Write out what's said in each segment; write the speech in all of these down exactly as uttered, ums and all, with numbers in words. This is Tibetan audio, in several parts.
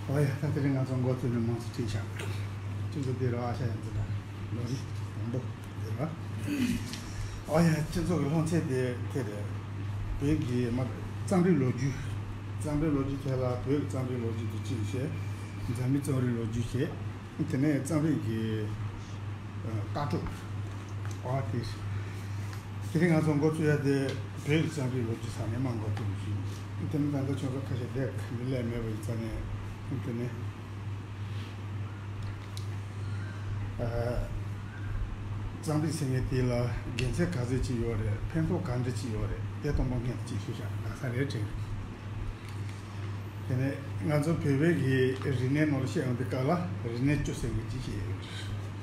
ཨོ་ཡ། ད་དེ་རིང་ང་ཚོ་འགོ་བཙུགས་ནས་མང་ཚོགས་ཁྲིད་བཞག་སྤྱི་ཚོགས་དེ་རུ་ཨ་ཤ་ཡ་འཛིན་གྲྭ་ལོ་རིམ་དང་པོ་དེ་རུ། ཨོ་ཡ། སྤྱི་ཚོགས་ཀྱི་སློབ་ཚན་དེ་དེ་རེད། བོད་ཀྱི་མ་རྩོམ་རིག་ལོ་རྒྱུས། རྩོམ་རིག་ལོ་རྒྱུས་ཐད་ལ་བོད་ཀྱི་རྩོམ་རིག་ལོ་རྒྱུས་དེ་གཅིག་བཤད། འཛམ་གླིང་རྩོམ་རིག་ལོ་རྒྱུས་བཤད། དེ་ནས་རྩོམ་རིག་གི་ལྟ་གྲུབ། ཨོ་དེ། དེ་རིང་ང་ཚོ་འགོ་བཙུགས་ཡ་དེ་བོད་ཀྱི་རྩོམ་རིག་ལོ་རྒྱུས་ས་ནས་མ་འགོ་བཙུགས་ཞིང་། དེ་ནི་ད་ལྟ་ཁྱོད་ཚོ་ཁ་ཤས་བསྡད་མི་ལས་མེད་པ་ཡིན་ཙང་ནས་དེ་ནས་རྩོམ་རིག་ཟེར་མཁན་དེ་ལ་དགེ་མཚན་ག་ཚོད་ཅིག་ཡོད་རེད། ཕན་ཐོགས་ག་འདྲ་ཅིག་ཡོད་རེད། དེ་སྟོང་པ་ངས་ཅིག་ཞུས་བཞག་ན་ས་རེད་དྲན། དེ་ནས་ང་ཚོ་བོད་པའི་གི་རིག་གནས་ནང་ལ་བཤད་ཡོང་དུས་སྐབས་ལ་རིག་གནས་བཅུ་ཟེར་གི་ཅིག་བཤད་ཡོད་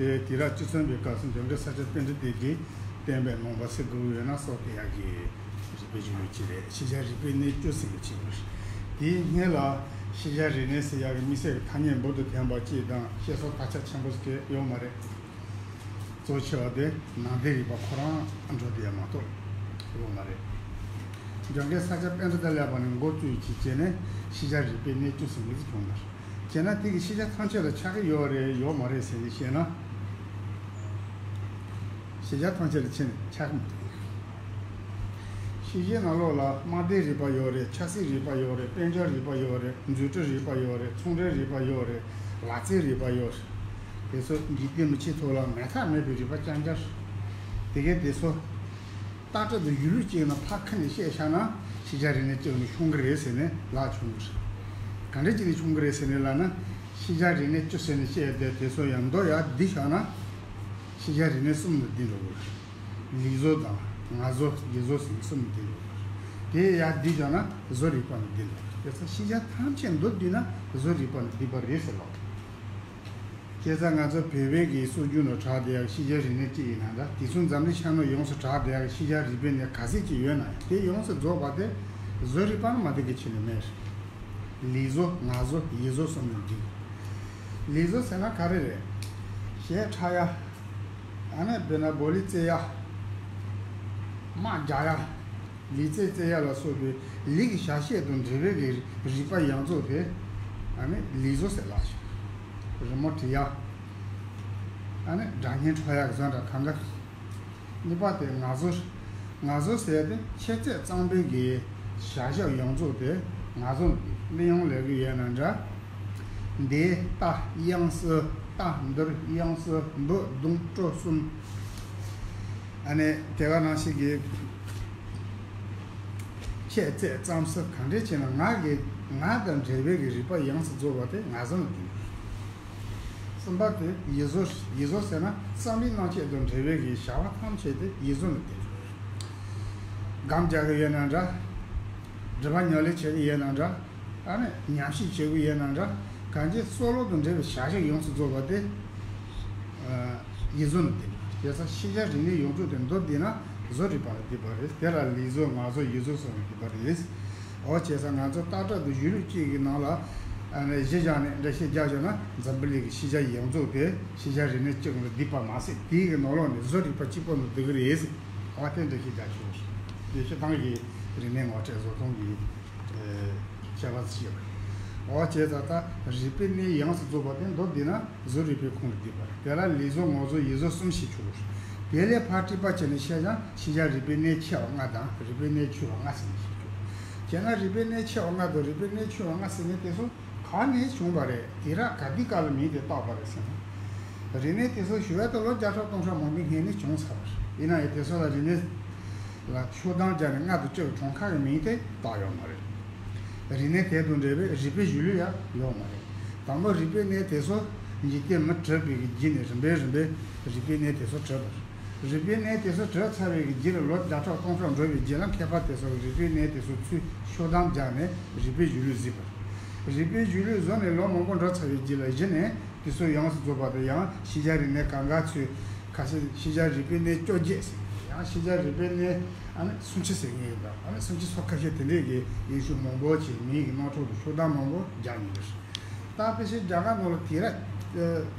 རེད། དེ་དུས་རབས་བཅུ་གསུམ་པའི་སྐབས་སུ་འཇམ་མགོན་ས་སྐྱ་པཎྜི་ཏས་གི་བསྟན་པའི་ནང་པ་ཟེར་དགོས་ཡོད་ན་སོགས་དེ་ཡག་གི་རིག་པའི་གཞུང་ལུགས་ཅིག་རེད། ཤེས་བྱ་རིག་པའི་གནས་བཅུ་ཟེར་གི་ཅིག་ཡོད་རེད། དེའི་སྔོན་ལ་ཤེས་བྱ་རིག་གནས་ཟེར་ཡག་གི་དམིགས་བསལ་གྱི་ཐ་སྙད་འབུར་དུ་ཐོན་པ་ཅིག་དང་བཤད་སྲོལ་དར་ཁྱབ་ཆེན་པོ་ཞིག་ཡོད་མ་རེད། གཙོ་ཆེ་བ་དེ་ནང་བསྟན་རིག་པ་ཁོ་རང་འགྲོ་བསྡད་ཡ་མ་གཏོགས་ཡོད་མ་རེད། འཇམ་མགོན་ས་སྐྱ་པཎྜི་ཏ་ལས་པ་ནས་འགོ་བཙུགས་ཀྱིས་བྱས་ནས་ཤེས་བྱ་རིག་པའི་གནས་བཅུ་ཟེར་མི་ཚོ་བྱུང་བ་རེད། བྱས་ན་དེ་གི་ཤེས་བྱ་ཐམས་ཅད་ལ་ཆགས་ཀྱི་ཡོད་རེད་ཡོད་མ་རེད་ཟེར་ནས་བཤད་ན། ཤེས་བྱ་ཐམས་ཅད་ལ་ཆེ་ཆགས་ཀྱི་མི་འདུག་ཤེས་བྱའི་ནང་ལོགས་ལ་དམར་མདེལ་རིག་པ་ཡོད་རེད། ཆབ་སྲིད་རིག་པ་ཡོད་རེད། དཔལ་འབྱོར་རིག་པ་ཡོད་རེད། འཛུགས་སྐྲུན་རིག་པ་ཡོད་རེད། ཚོང་འབྲེལ་རིག་པ་ཡོད་རེད། ལག་རྩལ་རིག་པ་ཡོད་རེད། དེ་ཚོ་འཇིག་རྟེན་མི་ཆོས་ཐོག་ལ་མེད་ཐབས་མེད་པའི་རིག་པ་རྐྱང་རྐྱང་རེད། དེ་གས་དེ་ཚོ་ལྟ་གྲུབ་དང་གཞུང་ལུགས་གཅིག་ནང་ཕར་ཁུར་ནས་བཤད་བཞག་ན་ཤེས་བྱ་རིག་གནས་བཅུ་ནས་ཤོང་གི་རེད་ཟེར་ནས་ལབ་ཆོག་གི་རེད། ག་འདྲ་བྱས་ནས་ཤོང་གི་རེད་ཟེར་ནས་ལབ་ན། ཤེས་བྱ་རིག་གནས་བཅུ་ཟེར་ནས་བཤད་དེ་དེ་ཚོ་ཡང་མདོ་ཡར་བསྡུས་བཞག་ན། ཤེས་བྱ་རིག་གནས་གསུམ་ལ་བསྡུས་འགྲོ་གི་རེད། ལུས་བཟོ་དང་ངག་བཟོ་ཡིད་བཟོ་ཟེར་ནས་གསུམ་ལ་བསྡུས་འགྲོ་གི་རེད། དེ་ཡར་བསྡུས་བཞག་ན་བཟོ་རིག་པ་ལ་བསྡུས་འགྲོ་གི་རེད། དེ་ཚོ་ཤེས་བྱ་ཐམས་ཅད་མདོར་བསྡུས་ན་བཟོ་རིག་པ་ལ་བསྡུས་པ་རེད་ཟེར་ལོ། བྱས་ཙང་ང་ཚོ་བོད་པའི་གི་སྲོལ་རྒྱུན་ནང་གྲགས་བསྡད་ཡག་ཤེས་བྱ་རིག་གནས་གཅིག་ཡིན་ན་འདྲ། དེ་ཚོ་འཛམ་གླིང་ཤར་ནུབ་ཡོངས་སུ་གྲགས་བསྡད་ཡག་ཤེས་བྱ་རིག་པའི་གནས་ག་ཚད་ཅིག་ཡོད་ན་ཡང་དེ་ཡོངས་སུ་རྫོགས་པ་དེ་བཟོ་རིག་པ་ནི་མ་གཏོགས་གི་ཆེད་ནས་མེད། ལུས་བཟོ་ངག་བཟོ་ཡིད་བཟོ་གསུམ་ནས་འགྲིག་ལུས་བཟོ་ཟེར་ན་ག་རེ་རེད། གཞས་འཁྲབ་ཡ། ཨ་ནི་དཔེར་ན་བོ་ལི་རྩེ་ཡ། དམག་རྒྱག་ཡ། ལུས་རྩལ་རྩེ་ཡ་ལ་སོགས་པའི་ལུས་ཀྱི་བྱ་བྱེད་དང་འབྲེལ་བའི་གི་རིག་པ་ཡོངས་རྫོགས་དེ་ཨ་ནི་ལུས་བཟོ་ཟེར་ལབ་ཤག་རི་མོ་འབྲི་ཡ། ཨ་ནི་སྒྲ་སྙན་འཁྲབ་ཡ་གི་བཟོ་འདྲ་གང་ག་གཉིས་པ་དེ་ངག་བཟོ། ངག་བཟོ་ཟེར་དེ་ཤེས་ཚད་གཙང་པའི་གི་བྱ་བྱེད་ཡོངས་རྫོགས་དེ་ངག་བཟོ་ནི་དེ་གླེང་ཡོང་ལས་གི་ཡོད་ན་འདྲ། འདི་ལྟ་དབྱངས་གསལ་ལྟ་འདུར་དབྱངས་གསལ་འབུད་རྡུང་དཀྲོལ་གསུམ། ཨ་ནི་དེ་ག་ནང་བཞིན་གྱི་ཁྱད་ཚད་ཙམ་སུ་གང་འདྲས་བྱས་ན་ངག་གི་ངག་དང་འབྲེལ་བའི་གི་རིག་པ་ཡོངས་སུ་རྫོགས་པ་དེ་ངག་བཟོ་ནི་དེ། གསུམ་པ་དེ་ཡིད་བཟོ། ཡིད་བཟོ་ཟེར་ན་བསམ་པའི་སྣང་བྱེད་དང་འབྲེལ་བའི་གི་བྱ་བ་ཐམས་ཅད་དེ་ཡིད་བཟོ་ནི་དེ། སྒམ་རྒྱག་གི་ཡོད་ན་འདྲ། སྒྲིབ་པ་ཉམས་ལེན་བྱེད་ཀྱི་ཡོད་ན་འདྲ། ཨ་ནི་ཉམས་ཞིབ་བྱེད་དགོས་ཡོད་ན་འདྲ། གང་ཅི་སྲོག་ལོ་དང་འབྲེལ་བའི་བྱ་བྱེད་ཡོངས་སུ་རྫོགས་པ་དེ། ཨ། ཡིད་བཟོ་ནི་དེ་རེད། བྱས་ཙང་ཤེས་བྱ་རིག་གནས་ཡོངས་རྫོགས་དེ་མདོར་བསྡུས་ན་བཟོ་རིག་པ་ལ་བསྡུས་པ་རེད། དེ་ལ་ལུས་བཟོ་ངག་བཟོ་ཡིད་བཟོ་སོགས་ལ་བསྡུས་པ་རེད། འོ་བྱས་ཙང་ང་ཚོ་ལྟ་གྲུབ་དང་གཞུང་ལུགས་གཅིག་གི་ནང་ལ་ཨ་ནི་གཞི་བཞག་ནས་འགྲེལ་བཤད་རྒྱག་བྱུང་ན་འཛམ་བུ་གླིང་གི་ཤེས་བྱ་ཡོངས་རྫོགས་དེ་ཤེས་བྱ་རིག་གནས་གཅིག་ལ་བསྡུས་པ་མ་ཟད་དེའི་གི་ནང་ལོགས་ནས་བཟོ་རིག་པ་གཅིག་པོ་ལ་བསྡུ་གི་རེད། འོ་དེ་འགྲེལ་བཤད་རྒྱག་ཆོག་རེད། དེ་ཤོད་སྟངས་ཀྱི་རིག་གནས་ངོ་སྤྲོད་བཟོ་སྟངས་ཀྱི། ཨེ། ཁྱད་པར་ཞིག་ཡོད་པ་རེད། འོ་བྱས་ཙང་ད་རིག་པའི་གནས་ཡོངས་སུ་རྫོགས་པ་དེ་མདོར་བསྡུས་ན་བཟོ་རིག་པའི་ཁོངས་ལ་བསྡུས་པ་རེད། དེ་ལ་ལུས་བཟོ་ངག་བཟོ་ཡིད་བཟོ་གསུམ་ཞིག་ཆུག་རེད། དེ་ལས་ཕར་དྲི་བ་བྱས་ནས་བཤད་ཀྱང་ཤེས་བྱ་རིག་པའི་གནས་ཆེ་བ་ལྔ་དང་རིག་པའི་གནས་ཆུང་བ་ལྔ་ཟེར་ནས་ཞིག་ཆུག་བྱས་ན་རིག་པའི་གནས་ཆེ་བ་ལྔ་དང་རིག་པའི་གནས་ཆུང་བ་ལྔ་ཟེར་ནས་དེ་ཚོ་གང་ནས་བྱུང་བ་རེད། དུས་རབས་ག་དུས་སྐབས་ལ་མིང་དེ་བཏགས་པ་རེད་ཟེར་ན། རིག་གནས་དེ་ཚོ་ཞུ་བ་དང་ལོ་བརྒྱ་ཕྲག་སྟོང་ཕྲག་མང་པོའི་སྔོན་ནས་བྱུང་ཚར་བ་རེད། ཡིན་ན་ཡང་དེ་ཚོ་ལ་རིག་གནས་ལ་ཤོག་གྲངས་སྦྱར་ནས་ལྔ་དང་བཅུ་གྲངས་ཁ་གི་མིང་དེ་བཏགས་ཡོད་མ་རེད། རིག་གནས་དེ་དང་འབྲེལ་བའི་རིག་པའི་གཞུང་ལུགས་ཡང་ཡོད་མ་རེད། དང་པོ་རིག་པའི་གནས་དེ་ཚོ་འཇིག་རྟེན་མི་གྲུབ་པའི་གི་རྗེས་ནས་རིམ་པས་རིམ་པས་རིག་པའི་གནས་དེ་ཚོ་གྲུབ་པ་རེད། རིག་པའི་གནས་དེ་ཚོ་གྲུབ་ཚར་བའི་གི་རྗེས་ལ་ལོ་བརྒྱ་ཕྲག་སྟོང་ཕྲག་འགྲོ་བའི་རྗེས་ལ་མཁས་པ་དེ་ཚོ་གི་རིག་པའི་གནས་དེ་ཚོ་ཚུར་ཤོག་གྲངས་སྦྱར་ནས་རིག་པའི་གཞུང་ལུགས་བཟོས་པ་རེད། རིག་པའི་གཞུང་ལུགས་བཟོས་ནས་ལོ་མང་པོ་འགྲོ་ཚར་བའི་རྗེས་ལ་གཞི་ནས་དེ་ཚོ་ཡོངས་སུ་རྫོགས་པ་དེ་ཡང་ཤེས་བྱ་རིག་གནས་གང་ག་ཚོས་ཁ་ཤས་ཤེས་བྱ་རིག་པའི་གནས་བཅོ་བརྒྱད་ཟེར། ཡང་ཤེས་བྱ་རིག་པའི་གནས་ཨ་ནི་སུམ་ཅུ་ཟེར་མཁན་ཡོད་པ། ཨ་ནི་སུམ་ཅུ་སོ་ཁ་ཤས་དེ་འདྲས་ཀྱི་ཡེ་ཤུ་མང་པོ་ཅིག་མིང་གི་དམངས་ཁྲོད་དུ་ཤོག་གྲངས་མང་པོ་རྒྱག་མྱོང་རེད། ད་དཔེ་ཆ་རྒྱ་གར་ནང་ལ་དུས་རབས་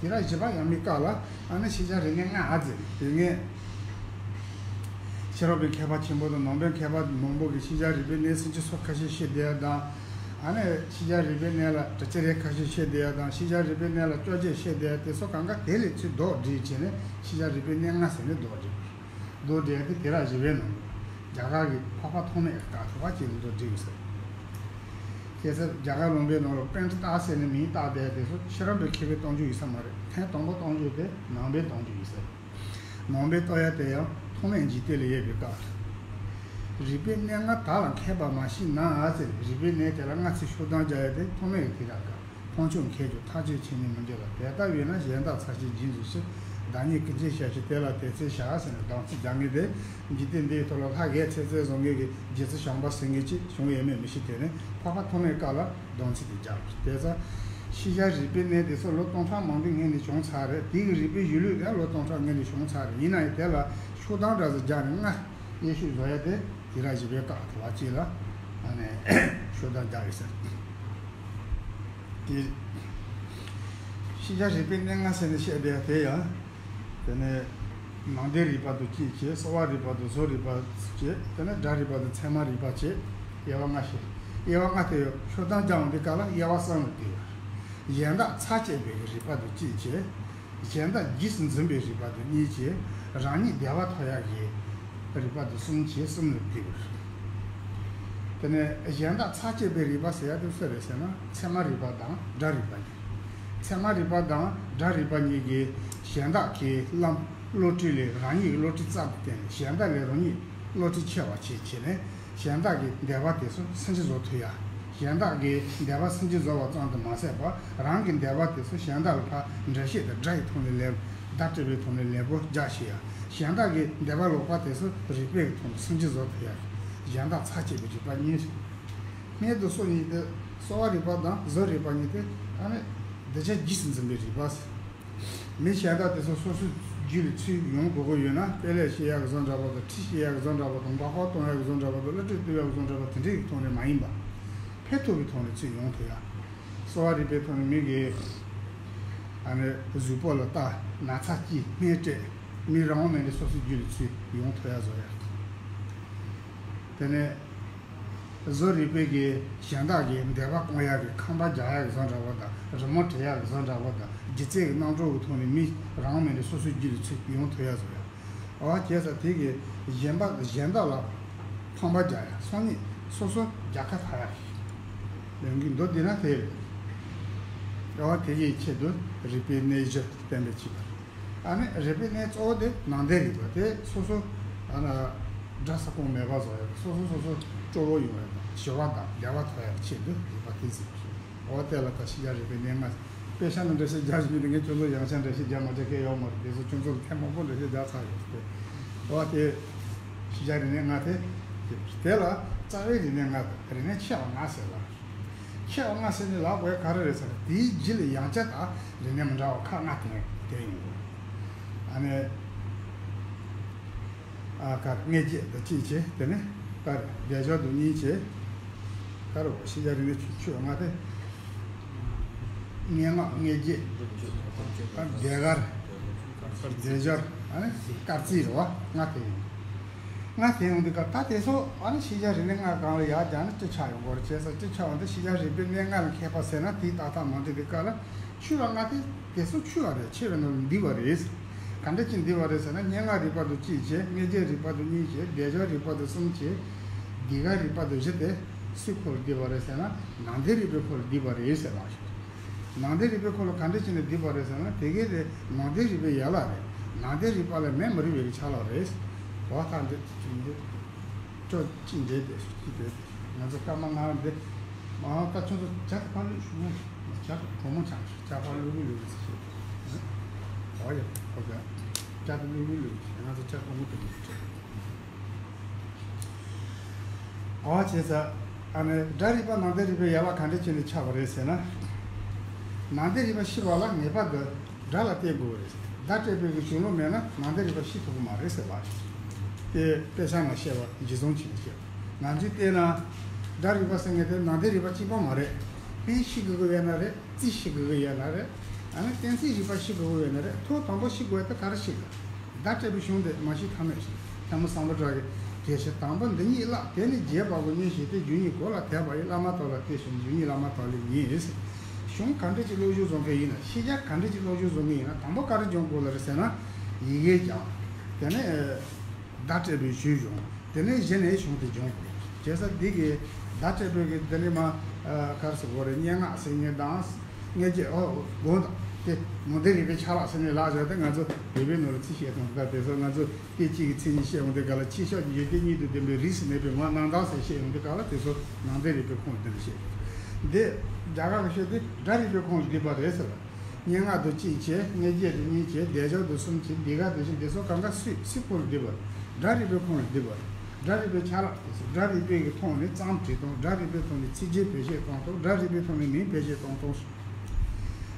དུས་རབས་བཞི་པ་ཡས་མས་སྐབས་ལ་ཨ་ནི་ཤེས་བྱ་རིག་གནས་ལྔ་ཨ་ཙི་དེ་ངས་ཕྱི་རབས་པའི་མཁས་པ་ཆེན་པོ་དང་ནང་པའི་མཁས་པ་མང་པོ་གིས་ཤེས་བྱ་རིག་པའི་གནས་སུམ་ཅུ་སོ་ཁ་ཤས་བཤད་བསྡད་དང་། ཨ་ནི་ཤེས་བྱ་རིག་པའི་གནས་ལ་དྲི་ཅི་རེ་ཁ་ཤས་བཤད་བསྡད་ཡ་དང་། ཤེས་བྱ་རིག་པའི་གནས་ལ་བཅོ་བརྒྱད་བཤད་བསྡད་ཡ་དེ་ཚོ་གང་ག་དེ་ལས་ཚུར་ལྡོག་སྒྲིལ་བྱས་ནས་ཤེས་བྱ་རིག་པའི་གནས་ལྔ་ཟེར་ནས་ལྡོག་སྒྲིལ། ལྡོག་སྒྲིལ་ཡ་དེ་དེ་ར་བཞི་པའི་ནང་དུ། རྒྱ་གར་གྱི་འཕགས་པ་ཐོགས་མེད་ཀྱི་བཀའ་ཐོབ་པ་ཅིག་ལ་ལྡོག་སྒྲིལ་ཡོད་ས་རེད། ཁ་སང་རྒྱ་གར་ལུང་པའི་ནང་ལ་པཎྜི་ཏ་ཟེར་ནས་མིང་བཏགས་བསྡད་ཡ་དེ་ཚོ་ཕྱི་རབས་པའི་མཁས་པའི་གཏམ་རྒྱུད་ཡིན་ས་མ་རེད། ཐེངས་དང་པོ་གཏམ་རྒྱུད་དེ་ནང་པའི་གཏམ་རྒྱུད་ཡིན་ས་རེད། ནང་པའི་ལྟོ་ཡ་དེ་ཡང་ཐོགས་མེད་འཇིག་རྟེན་ལ་ཡོད་པའི་བཀའ། རིག་པའི་གནས་ལྔ་དག་ལ་མཁས་པ་མ་ཤེས་ན་ཟེར། རིག་པའི་གནས་དེ་ལ་སྔ་ཕྱི་ཤོག་ལྡང་རྒྱག་ཡ་དེ་ཐོགས་མེད་ཀྱི་ཐད་ཀར་བཀའ། འཕོང་ཆོས་མཁས་ཀྱང་ཐག་ཆོད་བྱས་ནས་མི་འགྲོ་ལ། དེ་ལྟ་བས་ན་གཞན་དག་ཚར་གཅོད་རྗེས་འཛིན་ཕྱིར། བདག་ཉིད་ཀུན་གྱི་ཞབས་ཕྱི་དེ་ལ་དད་ཚེ་བྱ་ཟེར་ནས་དམ་ཚིག་རྒྱག་མཁན་དེ། འཇིག་རྟེན་འདིའི་ཐོག་ལ་ལྷ་རྒྱལ་ཚེ་བཙན་བཟོ་མཁན་གྱི་རྗེ་བཙུན་བྱམས་པ་ཟེར་མཁན་ཅིག་བྱུང་ཡོད་མེད་མི་ཤེས། དེ་ནས་འཕགས་པ་ཐོགས་མེད་བཀའ་ལ་སྡོམ་ཚིག་དེ་སྦྱར། དེ་ཙང་ཤེས་བྱ་རིག་པའི་གནས་དེ་ཚོ་ལོ་སྟོང་ཕྲག་མང་པོའི་སྔོན་ནས་བྱུང་ཚར་རེད། དེ་གི་རིག་པའི་གཞུང་ལུགས་ཡང་ལོ་སྟོང་ཕྲག་སྔོན་ནས་བྱུང་ཚར་རེད། ཡིན་ན་ཡང་དེ་ལ་ཤོག་ལྡང་འདྲ་ཟིག་རྒྱག་ནས་སྔ་སྣེ་ཤོག་བཟོ་ཡ་དེ་དེ་ར་བཞི་པའི་བཀའ་ཐོབ་པ་ཅིག་ལ་ཨ་ནི་ཤོག་ལྡང་རྒྱག་ཡོད་ས་རེད། དེ་ཤེས་བྱ་རིག་པའི་གནས་ལྔ་ཟེར་ནས་བཤད་བསྡད་ཡ་དེ་ཡང་། དེ་ནས་ནང་དོན་རིག་པ་དང་གཅིག་བྱས། གསོ་བ་རིག་པ་དང་བཟོ་རིག་པ་བྱས། དེ་ནས་སྒྲ་རིག་པ་དང་ཚད་མ་རིག་པ་བྱས། དབྱེ་བ་ལྔ་བྱས། དབྱེ་བ་ལྔ་དེ་ཡང་ཤོག་ལྡང་རྒྱག་འོང་དུས་སྐབས་ལ་དབྱེ་བ་གསུམ་ལ་བསྡུས་པ། གཞན་དག་ཚར་གཅོད་པའི་རིག་པ་དང་གཅིག་བྱས། གཞན་དག་རྗེས་སུ་འཛིན་པའི་རིག་པ་དང་གཉིས་བྱས། རང་ཉིད་བདེ་བ་ཐོབ་ཡག་གི་རིག་པ་དང་གསུམ་བྱས། གསུམ་ལ་བསྡུས་པ་རེད། དེ་ནས་གཞན་དག་ཚར་གཅོད་པའི་རིག་པ་ཟེར་ཡ་དེ་སུ་རེད་ཟེར་ན། ཚད་མ་རིག་པ་དང་སྒྲ་རིག་པ་གཉིས། ཚད་མ་རིག་པ་དང་སྒྲ་རིག་པ་གཉིས་ཀྱིས་གཞན་དག་གི་བློ་གྲོས་ལས་རང་ཉིད་ཀྱི་བློ་གྲོས་རྩལ་དུ་བརྟེན་ནས་གཞན་དག་ལས་རང་ཉིད་བློ་གྲོས་ཆེ་བ་བྱེད་བྱས་ནས། གཞན་དག་གི་བདེ་བ་དེ་ཚོ་སུན་འབྱིན་བཟོ་ཐུབ་ཡ། གཞན་དག་གི་བདེ་བ་སུན་འབྱིན་བཟོ་བ་ཙམ་དུ་མ་ཟད་པར་རང་གི་བདེ་བ་དེ་ཚོ་གཞན་དག་ལ་ཕར་འགྲེལ་བཤད་དང་སྒྲ་ཡི་ཐོག་ནས་ལས། བརྡ་སྤྲད་པའི་ཐོག་ནས་ལས་པོ་རྒྱག་ཤེས་ཡ། གཞན་དག་གི་བདེ་བ་ལོག་པ་དེ་ཚོ་རིག་པའི་ཐོག་ནས་སུན་འབྱིན་བཟོ་ཐུབ་ཡ། གཞན་དག་ཚར་གཅོད་པའི་རིག་པ་གཉིས། སྔོན་དུ་སོ་གཉིས་ཏེ། གསོ་བ་རིག་པ་དང་བཟོ་རིག་པ་གཉིས་ཏེ། ཨ་ནི་གདུལ་བྱ་རྗེས་སུ་འཛིན་པའི་རིག་པ། མི་གཞན་དག་དེ་ཚོ་སོ་སོའི་རྒྱུད་ལ་ཚུར་ཡོང་དགོས་ཀྱི་ཡོད་ན། དཔེ་ལས་བཤད་ཡག་གི་བཟོ་འདྲ་པོ་དང་། ཁྲིད་བཤད་ཡག་གི་བཟོ་འདྲ་པོ་དང་། འབག་བརྐོ་གཏོང་ཡག་གི་བཟོ་འདྲ་པོ་དང་། བསླུ་བྲིད་གཏོང་ཡག་གི་བཟོ་འདྲ་པོ་དེ་འདྲའི་གི་ཐོག་ནས་མ་ཡིན་པ། ཕན་ཐོགས་པའི་ཐོག་ནས་ཚུར་ཡོང་ཐུབ་ཡ། གསོ་བ་རིག་པའི་ཐོག་ནས་མི་གི་ཨ་ནི་གཟུགས་པོ་ལ་ལྟ། ན་ཚ་སྐྱེ། སྨན་སྤྲད། མི་རང་དབང་མེད་ནས་སོ་སོའི་རྒྱུད་ལ་ཚུར་ཡོང་ཐུབ་ཡ་བཟོ་ཡ། དེ་ནས་བཟོ་རིག་པའི་གི་གཞན་དག་གི་བདེ་བ་སྐོང་ཡག་གི་ཁང་པ་རྒྱག་ཡག་གི་བཟོ་འདྲ་པོ་དང་། རི་མོ་བྲིས་ཡག་གི་བཟོ་འདྲ་པོ་དང་། སྒྱུ་རྩལ་གྱི་རྣམ་གྲངས་ཀྱི་ཐོག་ནས་མི་རང་དབང་མེད་ནས་སོ་སོའི་རྒྱུད་ལ་ཚུར་ཡོང་ཐུབ་ཡ་བཟོ་ཡ། འོ་བྱས་ཙང་དེ་གི་གཞན་པ་གཞན་དག་ལ་ཕམ་པ་རྒྱག་ཡ། སང་ཉིན་སོ་སོ་རྒྱལ་ཁ་ཐོབ་ཡ་ལས་འགུལ་མདོར་བསྡུས་ན་དེ་རེད། འོ་དེ་གི་ཆེད་དུ་རིག་པའི་གནས་བཞི་བསྟན་པའི་ཕྱིར། ཨ་ནི་རིག་པའི་གནས་གཙོ་བོ་དེ་ནང་དོན་རིག་པ་དེ་སོ་སོ་ཨ་ན་དགྲ་ས་ཁོང་མེད་པ་བཟོ་ཡ་དང་། སོ་སོ་སོ་སོ་སྤྲོ་བོ་ཡོང་ཡ་དང་། ཞི་བ་དང་བདེ་བ་ཐོབ་ཡ་ཆེད་དུ་རིག་པ་དེ་གཟིགས་པ་རེད། འོ་དེ་ལ་ད་ཤེས་བྱ་རིག་པའི་གནས་ལྔ། དཔེ་ཆ་ནང་འགྲེལ་བཤད་རྒྱག་བཞིན་པའི་ངས་ཁྱོད་ཚོ་ཡང་བསྐྱར་འགྲེལ་བཤད་རྒྱག་མ་རྒྱག་གལ་ཡོད་མ་རེད། དེ་ཚོ་ཁྱོད་ཚོ་ལ་ཐེངས་མང་པོ་འགྲེལ་བཤད་རྒྱག་ཚར་ཡོད་རེད། འོ་དེ་ཤེས་བྱ་རིག་གནས་ལྔ་དེ། དེ་ལ་རྩ་བའི་རིག་གནས་ལྔ་དང་། རིག་གནས་ཆེ་བ་ལྔ་ཟེར་ལ། ཆེ་བ་ལྔ་ཟེར་ནས་ལབ་དགོས་ག་རེ་རེད་ཟེར་ན། དེའི་རྗེས་ལ་ཡང་བསྐྱར་ད་རིག་གནས་མི་འདྲ་བ་ཁག་ལྔ་དེ་དེ་ཡིན་དགོས། ཨ་ནི། ཨ་གར་མངོན་བརྗོད་དང་གཅིག་བྱས། དེ་ནས་གར་རྒྱལ་སྦྱོར་དང་གཉིས་བྱས། གར་འོ་ཤེས་བྱ་རིག་གནས་ཆུ་ཆུ་ལྔ་དེ། སྙན་ངག་མངོན་བརྗོད། ཨ་ཟློས་གར། རྒྱལ་སྦྱོར། ཨ་ནི་སྐར་རྩིས་རེད་བ། ལྔ་དེ་ཡིན། ལྔ་དེ་ཡོང་དུས་སྐབས་ད་དེ་ཚོ་ཨ་ནི་ཤེས་བྱ་རིག་གནས་ལྔ་སྒང་ལ་ཡར་སྦྱར་ན་ཅི་ཆགས་ཡོང་གི་རེད། བྱས་ཙང་ཅི་ཆགས་འོང་དུས་ཤེས་བྱ་རིག་པའི་གནས་ལྔ་ལ་མཁས་པ་ཟེར་ན་དེའི་ཏག་ཏག་མ་འགྲིག་པའི་སྐབས་ལ། ཆུ་ལྔ་དེ་དེ་ཚོ་ཆུ་བ་རེད། ཆེ་བའི་ནང་ལ་འདུས་པ་རེད། ག་འདྲ་ཅིག་འདུས་པ་རེད་ཟེར་ན། སྙན་ངག་རིག་པ་དང་གཅིག་བྱས། མངོན་བརྗོད་རིག་པ་དང་གཉིས་བྱས། ཟློས་སྦྱོར་རིག་པ་དང་གསུམ་བྱས། ཟློས་གར་རིག་པ་དང་བཞི་དེ་སུའི་ཁོ་ལ་འདུས་པ་རེད་ཟེར་ན། ནང་དོན་རིག་པའི་ཁོ་ལ་འདུས་པ་རེད་ཟེར་ལབ་ཤག་ནང་དོན་རིག་པའི་ཁོ་ལ་ག་འདྲ་ཅིག་ནས་འདུས་པ་རེད་ཟེར་ན། དེ་གའི་དེ་ནང་དོན་རིག་པའི་ཡན་ལག་རེད། ནང་དོན་རིག་པ་ལས་མེད་མི་རུང་བའི་ཆ་ལག་རེད། འོ་ད་འདི་ཅིག་འདི། ཅོ་ཅི་འདྲེ་དེ་ཅི་དེ། ང་ཚོ་སྐར་མ་ལྔ་འདི། མ་ཧོ་ད་ཁྱོད་ཚོ་ཇ་ཕར་ལུས་ཞུ་ན། ཇ་གྲོག་མོ་ཆང་ཇ་ཕར་ལུས་གི་ལུས་ཟེར། ཨོ་ཡ་ཨོ་ཡ། ཇ་དེ་ལུས་གི་ལུས། ང་ཚོ་ཇ་གྲོག་མོ་དེ་ལུས། ཨོ་བྱས་ཙང་ཨ་ནི་སྒྲ་རིག་པ་ནང་དོན་རིག་པའི་ཡན་ལག་ག་འདྲ་བྱས་ནས་ཆགས་པ་རེད་ཟེར་ན། ནང་དོན་རིག་པ་ཤེས་པ་ལ་ངེས་པར་དུ། སྒྲ་ལ་བརྟེན་དགོས་པ་རེད། བརྡ་སྤྲད་པའི་གི་གཞུང་ལུགས་མེད་ན་ནང་དོན་རིག་པ་ཤེས་ཐུབ་ཀྱི་མ་རེད་ཟེར་བ། དེ་དཔེ་ཆ་ནང་བཤད་པ་འཇིགས་སོང་ཆེན་པོ་བཤད། ང་ཚོས་བལྟས་ན། སྒྲ་རིག་པ་ཟེར་མཁན་དེ་ནང་དོན་རིག་པ་གཅིག་པོ་མ་རེད། སྨན་ཤེས་དགོས་ཀྱི་ཡོད་ན་རེད། རྩིས་ཤེས་དགོས་ཀྱི་ཡོད་ན་རེད། ཨ་ནི་གཏན་ཚིགས་རིག་པ་ཤེས་དགོས་ཀྱི་ཡོད་ན་རེད། ཐོག་དང་པོ་ཤེས་དགོས་དེ་ག་རེ་ཤེས་དགོས། བརྡ་སྤྲད་པའི་གཞུང་དེ་མ་ཤེས་ཐབས་མེད་ཞིག་ཐལ་མོ་སམ་བྷོ་ཊ་གི་ དེ་བཞིན་དང་པོ་འདི་ཉིད་བཀླག། དེ་ནས་རྒྱས་པ་པོ་གཉིས་བཤད་དེ། རྒྱུ་ཉིད་གོ་ལ་དད་པ་ཡིས། བླ་མ་དག་ལ་དད་ཞིང་། རྒྱུ་ཉིད་བླ་མ་དག་ལས་ཉིད། གཞུང་ག་འདྲ་ཅིག་བློ་བཟང་བཟོ་མཁན་ཡིན་ན། ཤེས་བྱ་ག་འདྲ་ཅིག་བློ་བཟང་བཟོ་མཁན་ཡིན་ན། དང་པོ་ག་རེ་སྦྱང་དགོས་ལ་རེད་ཟེར་ན། ཡི་གེ་སྦྱང་། དེ་ནས་བརྡ་སྤྲད་པའི་གཞུང་སྦྱང་། དེ་ནས་གཞི་ནས་གཞུང་དེ་སྦྱང་དགོས། བྱས་ཙང་འདི་གི་བརྡ་སྤྲད་པའི་གི་འདི་ནས་མ་ག་རེ་ཟེར་དགོས་རེད། སྙན་ངག་ཟེར་མཁན་དང་། སྔ་རྗེས་ཨོ་དགོངས་དག་དེ་ནང་བསྟན་རིག་པའི་ཆ་ལག་ཟེར་ནས་ལབ་བཞག་སྟེ། ང་ཚོ་བོད་པའི་ནང་ལ་ཚིག་བཤད་སྟངས་དེ་དག་དེ་ཚོ། ང་ཚོ་སྐད་ཅིག་གི་མཚན་ཉིད་བཤད་ཡོང་དུས་ག་ལ། ཆོས་ཕྱོགས་ཀྱི་ཡོན་ཏན་གཉིས་དང་ལྡན་པའི་རིས་སུ་མེད་པའི་ངག་རྣམ་དག་ཟེར་བཤད་ཡོང་དུས་ག་ལ། དེ་ཚོ་ནང་བསྟན་རིག་པའི་ཁོངས་ལ་དེ་འདྲ་བཤད། འདི་རྒྱ་གར་གྱི་བཤད་དེ་སྒྲ་རིག་པའི་ཁོངས་ལ་བསྡུས་པ་རེད་ཟེར་བ། སྙན་ངག་དང་གཅིག་བྱས། སྔ་རྗེས་དང་གཉིས་བྱས། བསྡད་འཇོག་དང་གསུམ་བྱས། འདི་ག་དེ་བཞིན་དེ་ཚོ་གང་ག་སུས་སུའི་ཁོངས་ལ་བསྡུས་པ། སྒྲ་རིག་པའི་ཁོངས་ལ་བསྡུས་པ། སྒྲ་རིག་པའི་ཆ་ལག་དེ་ཚོ། སྒྲ་རིག་པའི་གི་ཐོག་ནས་རྩོམ་བྲིས་སྟངས། སྒྲ་རིག་པའི་ཐོག་ནས་ཚིགས་བཅད་བེད་སྤྱོད་གཏོང་སྟངས། སྒྲ་རིག་པའི་ཐོག་ནས་མིང་བེད་སྤྱོད་གཏོང་སྟངས།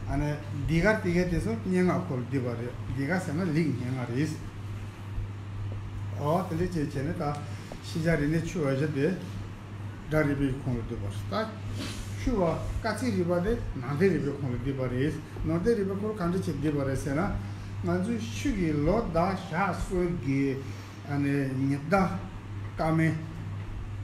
ཨ་ནི་འདི་ག་དེ་ག་དེ་ཚོ་སྙན་ངག་ཁོངས་ལ་བསྡུས་པ་རེད། འདི་ག་ཟེར་ན་ལེགས་སྙན་ངག་རེད། ཨོ་དེ་འདྲ་བྱས་བྱས་ནས། ད་ཤེས་བྱ་རིག་གནས་ཆུ་བ་བཞི་དེ་སྒྲ་རིག་པའི་ཁོངས་ལ་བསྡུས་པ་རེད། ད་ཆུ་བ་སྐར་རྩིས་རིག་པ་དེ་ནང་བསྟན་རིག་པའི་ཁོངས་ལ་བསྡུས་པ་རེད། ནང་བསྟན་རིག་པའི་ཁོངས་ག་འདྲ་བྱས་བསྡུས་པ་རེད་ཟེར་ན། ང་ཚོའི་ཆུ་གི་ལོ་ཟླ་ཞག་གསུམ་གྱི་ཨ་ནི་ཉི་ཟླ་སྐར་མའི་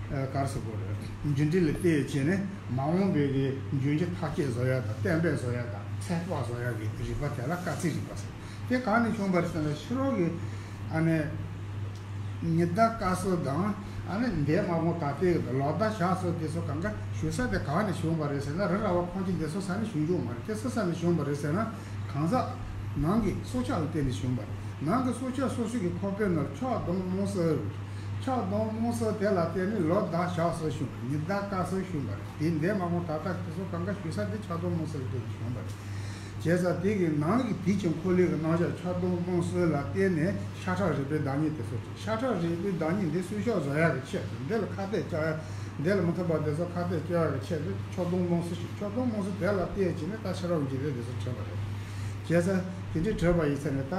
ཨ་ག་རེ་ཟེར་དགོས་རེད། འགྱུར་འགྲོས་ལ་བལྟས་བྱས་ནས། མ་འོངས་པའི་གི་འབྱུང་འགྱུར་ཐག་གཅོད་བཟོ་ཡ་དང་། གཏན་འབེབས་བཟོ་ཡ་དང་། ཚོད་དཔག་བཟོ་ཡ་གི་རིག་པ་དེ་ལ་སྐར་རྩིས་རིག་པ་ཟེར། དེ་གང་ནས་བྱུང་བ་རེད་ཟེར་ན། ཕྱི་རོལ་གྱི་ཨ་ནི་ཉི་ཟླ་སྐར་ཚོགས་དང་། ཨ་ནི་འདས་མ་འོངས་ད་ལྟའི་ལོ་ཟླ་ཞག་ཚོགས་དེ་ཚོ་གང་ག་བཞུགས་ས་དེ་གང་ནས་བྱུང་བ་རེད་ཟེར་ན། རི་ར་བ་ཁང་ཁྱིམ་དེ་ཚོ་ས་ནས་བྱུང་རྒྱུ་མ་རེད། དེ་སུ་ས་ནས་བྱུང་བ་རེད་ཟེར་ན། གང་ཟག་ནང་གི་སྲོག་ཆགས་ལ་བརྟེན་ནས་བྱུང་བ་རེད། ནང་གི་སྲོག་ཆགས་སོ་སོ་གི་ཁོག་པའི་ནང་ཆགས་སྡང་རྨོངས་གསལ། ཆགས་སྡང་རྨོངས་གསལ་དེ་ལ་བརྟེན་ནས་ལོ་ཟླ་ཞག་ཚོགས་བྱུང་བ་རེད། ཉི་ཟླ་སྐར་ཚོགས་བྱུང་བ་རེད། དེ་འདས་མ་འོངས་ད་ལྟ་དེ་ཚོ་གང་ག་བཞུགས་ས་དེ་ཆགས་སྡང་རྨོངས་གསལ་ལ་བརྟེན་ནས་བྱུང་བ་རེད། བྱས་ཙང་དེ་གི་ནང་གི་དུས་ཀྱི་འཁོར་ལོའི་གི་རྣམ་གཞག་ཆགས་སྡང་རྨོངས་གསལ་ལ་བརྟེན་ནས་ཤ་ཁྲག་རིག་པའི་བདག་ཉིད་དེ་ཚོ་བྱུང་། ཤ་ཁྲག་རིག་པའི་བདག་ཉིད་འདི་སྲུང་སྐྱོབ་བཟོ་ཡག་གི་ཆེད་དུ། འདི་ལ་ཁ་གཏད་གཅོག་ཡག་འདི་ལ་མི་མཐུན་པ་དེ་ཚོ་ཁ་གཏད་གཅོག་ཡག་གི་ཆེད་དུ་ཆགས་སྡང་རྨོངས་གསལ་ཞིག་ཆགས་སྡང་རྨོངས་གསལ་དེ་ལ་བརྟེན་བྱས་ནས་ད་ཤ་ཁྲག་འཇིག་རྟེན་དེ་ཚོ་བྲིས་པ་རེད། བྱས་ཙང་དེ་འདྲའི་བྲིས་པ་ཡིན་ཚེ་ནས། ད་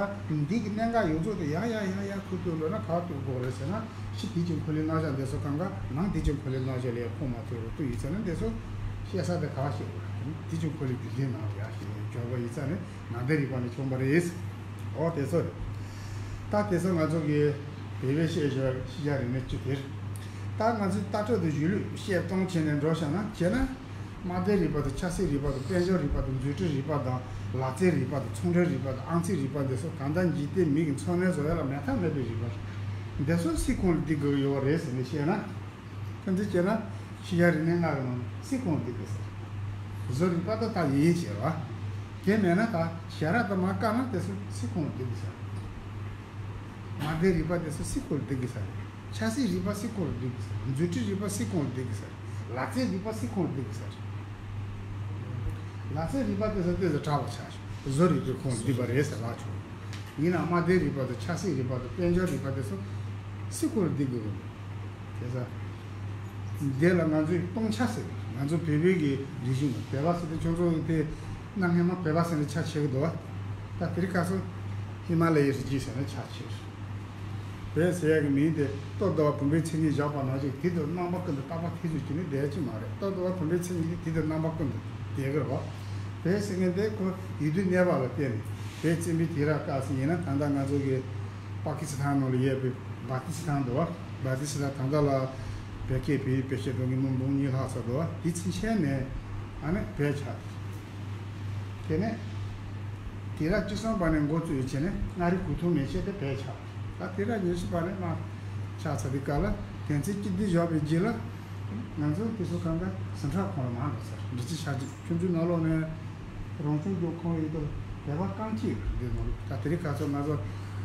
འདི་གི་གནད་འགག་ཡོངས་རྫོགས་དེ་ཡར་ཡར་ཡར་ཡར་ཁུར་ཐུབ་ལོ་ན་ག་ཐུབ་དགོས་རེད་ཟེར་ན། ཕྱི་དུས་ཀྱི་འཁོར་ལོའི་རྣམ་གཞག་འདི་ཚོ་གང་ག་ནང་དུས་ཀྱི་འཁོར་ལོའི་རྣམ་གཞག་ལ་ཡང་ཁུངས་མ་ཐུབ་རུ་ཐུབ་ཡིན་ཚེ་ན། འདི་ཚོ་བཤད་ས་དེ་ག་བ་བཤད་དགོས་རེད། དུས་ཀྱི་འཁོར་ལོའི་རྒྱུད་འཛིན་ནང་དུ་ཡར་བཤད་ཡོད་པ་ཡིན་ཚེ་ནས། ནང་བསྟན་རིག་པ་ནས་བྱུང་བ་རེད། འོ་དེ་ཚོ་རེད། ད་དེ་ཚོ་ང་ཚོ་གི་བོད་པའི་བཤད་སྤྱོད་ཤེས་བྱ་རིག་གནས་བཅུ་དེ་རེད། ད་ང་ཚོས་ལྟ་གྲུབ་དང་གཞུང་ལུགས་བཤད་སྟངས་བྱས་ནས་འགྲོ་བྱས་ན། བྱས་ན། སྨྲ་བརྗོད་རིག་པ་དང་། ཆབ་སྲིད་རིག་པ་དང་། དཔལ་འབྱོར་རིག་པ་དང་། རྫུ་འཕྲུལ་རིག་པ་དང་། ལག་རྩལ་རིག་པ་དང་། ཚོང་འབྲེལ་རིག་པ་དང་། ཨང་རྩིས་རིག་པ་འདི་ཚོ་ད་ལྟ་འཇིག་རྟེན་མི་གི་འཚོ་གནས་བཟོ་ཡ་ལ་མེད་ཐབས་མེད་པའི་རིག་པ་རེད། འདི་ཚོ་སུའི་ཁོངས་ལ་བསྡུ་དགོས་ཡོད་རེད་ཟེར་ནས་བཤད་ན། དེ་འདྲ་བྱས་ན་ཤེས་བྱ་རིག་གནས་ལྔ་གི་ནང་སུའི་ཁོངས་ལ་བསྡུ་དགོས་ཟེར། བཟོ་རིག་པ་ད་ད་ཡིན་ཡིན་བྱས་རོ། དེ་མེད་ན། ད་ཞལ་རས་དང་མར་བཀར་ན་དེ་ཚོ་སུའི་ཁོངས་ལ་བསྡུ་དགོས་ཟེར། སྨྲ་བརྗོད་རིག་པ་དེ་ཚོ་སུའི་ཁོངས་ལ་བསྡུ་དགོས་ཟེར། ཆབ་སྲིད་རིག་པ་སུའི་ཁོངས་ལ་བསྡུ་དགོས་ཟེར། རྫུ་འཕྲུལ་རིག་པ་སུའི་ཁོངས་ལ་བསྡུ་དགོས་ཟེར། ལག་རྩལ་རིག་པ་སུའི་ཁོངས་ལ་བསྡུ་དགོས་ཟེར། ལག་རྩལ་རིག་པ་དེ་ཚོ་དེ་ཚོ་གྲགས་པ་ཆགས་ཤིང་། བཟོ་རིག་པའི་ཁོངས་ལ་བསྡུས་པ་རེད་ཟེར་ལབ་ཆོག་ཡིན་ནའང་སྨྲ་བརྗོད་རིག་པ་དང་། ཆབ་སྲིད་རིག་པ་དང་། དཔལ་འབྱོར་རིག་པ་དེ་ཚོ་སུའི་ཁོངས་ལ་བསྡུ་དགོས་ཀྱི་རེད། དེ་ཚོ་འདི་ལ་ང་ཚོས་སྟོང་ཆ་ཟེར། ང་ཚོ་བོད་པའི་གི་རིག་གཞུང་། བོད་པ་ཟེར་དུས་ཁྱོད་ཚོ་དེ་གནའ་སྔ་མོ་བོད་པ་ཟེར་ནས་ཆ་ཆེ་གི་འདུག་བ། ད་དེ་རིང་ཁ་སང་ཧི་མ་ལ་ཡའི་རི་རྒྱུད་ཟེར་ནས་ཆ་ཆེ། བོད་ཟེར་ཡག་གི་མིང་དེ་སྟོད་དུ་བ་བུམ་པའི་མཚན་ཉིད་བཞག་པ་ནང་བཞིན། དེ་དང་རྣམ་པ་ཀུན་ཏུ་རྟག་པ་དེ་ཚོ་གཅིག་ནི་བསྡད་ཀྱི་མ་རེད། སྟོད་དུ་བ་བུམ་པའི་མཚན་ཉིད་དེ་དེ་དང་རྣམ་པ་ཀུན་ཏུ་བསྡད་ཀྱི་རེད་བ། བོད་ཟེར་མཁན་དེ་ཁོ་ཡུལ་དུས་གནས་པ་ལ་བརྟེན་ནས། བོད་བཙན་པོའི་དུས་རབས་སྐབས་སུ་ཡིན་ན། ད་ལྟ་ང་ཚོ་གི་པ་ཀི་སི་ཐན་ནང་ལ་ཡོད་པའི་བ་ཏི་སི་ཐན་འདུག་བ། བ་ཏི་སི་ཐན་ད་ལྟ་ལ་བོད་སྐད་བོད་ཡིག་བེད་སྤྱོད་གཏོང་མཁན་མི་འབུམ་གཉིས་ལྷག་ཙམ་འདུག་བ། དེ་ཚུན་ཆད་ནས་ཨ་ནི་བོད་ཆགས། དེ་ནས་དུས་རབས་བཅུ་གསུམ་པ་ནས་འགོ་བཙུགས་བྱས་ནས་མངའ་རིས་གོ་ཐོག་མེད་ཆད་དེ་བོད་ཆགས། ད་དུས་རབས་ཉི་ཤུ་པ་ནས་མར་ཆགས་ཚར་དུས་སྐབས་ལ། དོན་ཚན་བཅུ་བདུན་བཞག་པའི་རྗེས་ལ་ང་ཚོ་དེ་ཚོ་གང་ག་ཟིང་འཁྲུག་ཁོངས་ལ་མར་འགྲོ་ཚར། འབྲི་ཆུ་ཆགས་རྗེས་ཁྱོད་ཚོའི་ནང་ལོགས་ནས་རང་སྐྱོང་ལྗོངས་ཁོངས་ཡོད་དུ་བོད་པ་རྐང་གཅིག་རེད། འདི་ནང་ལོགས་ད་དེ་རིང་ཁ་སང་ང་ཚོ་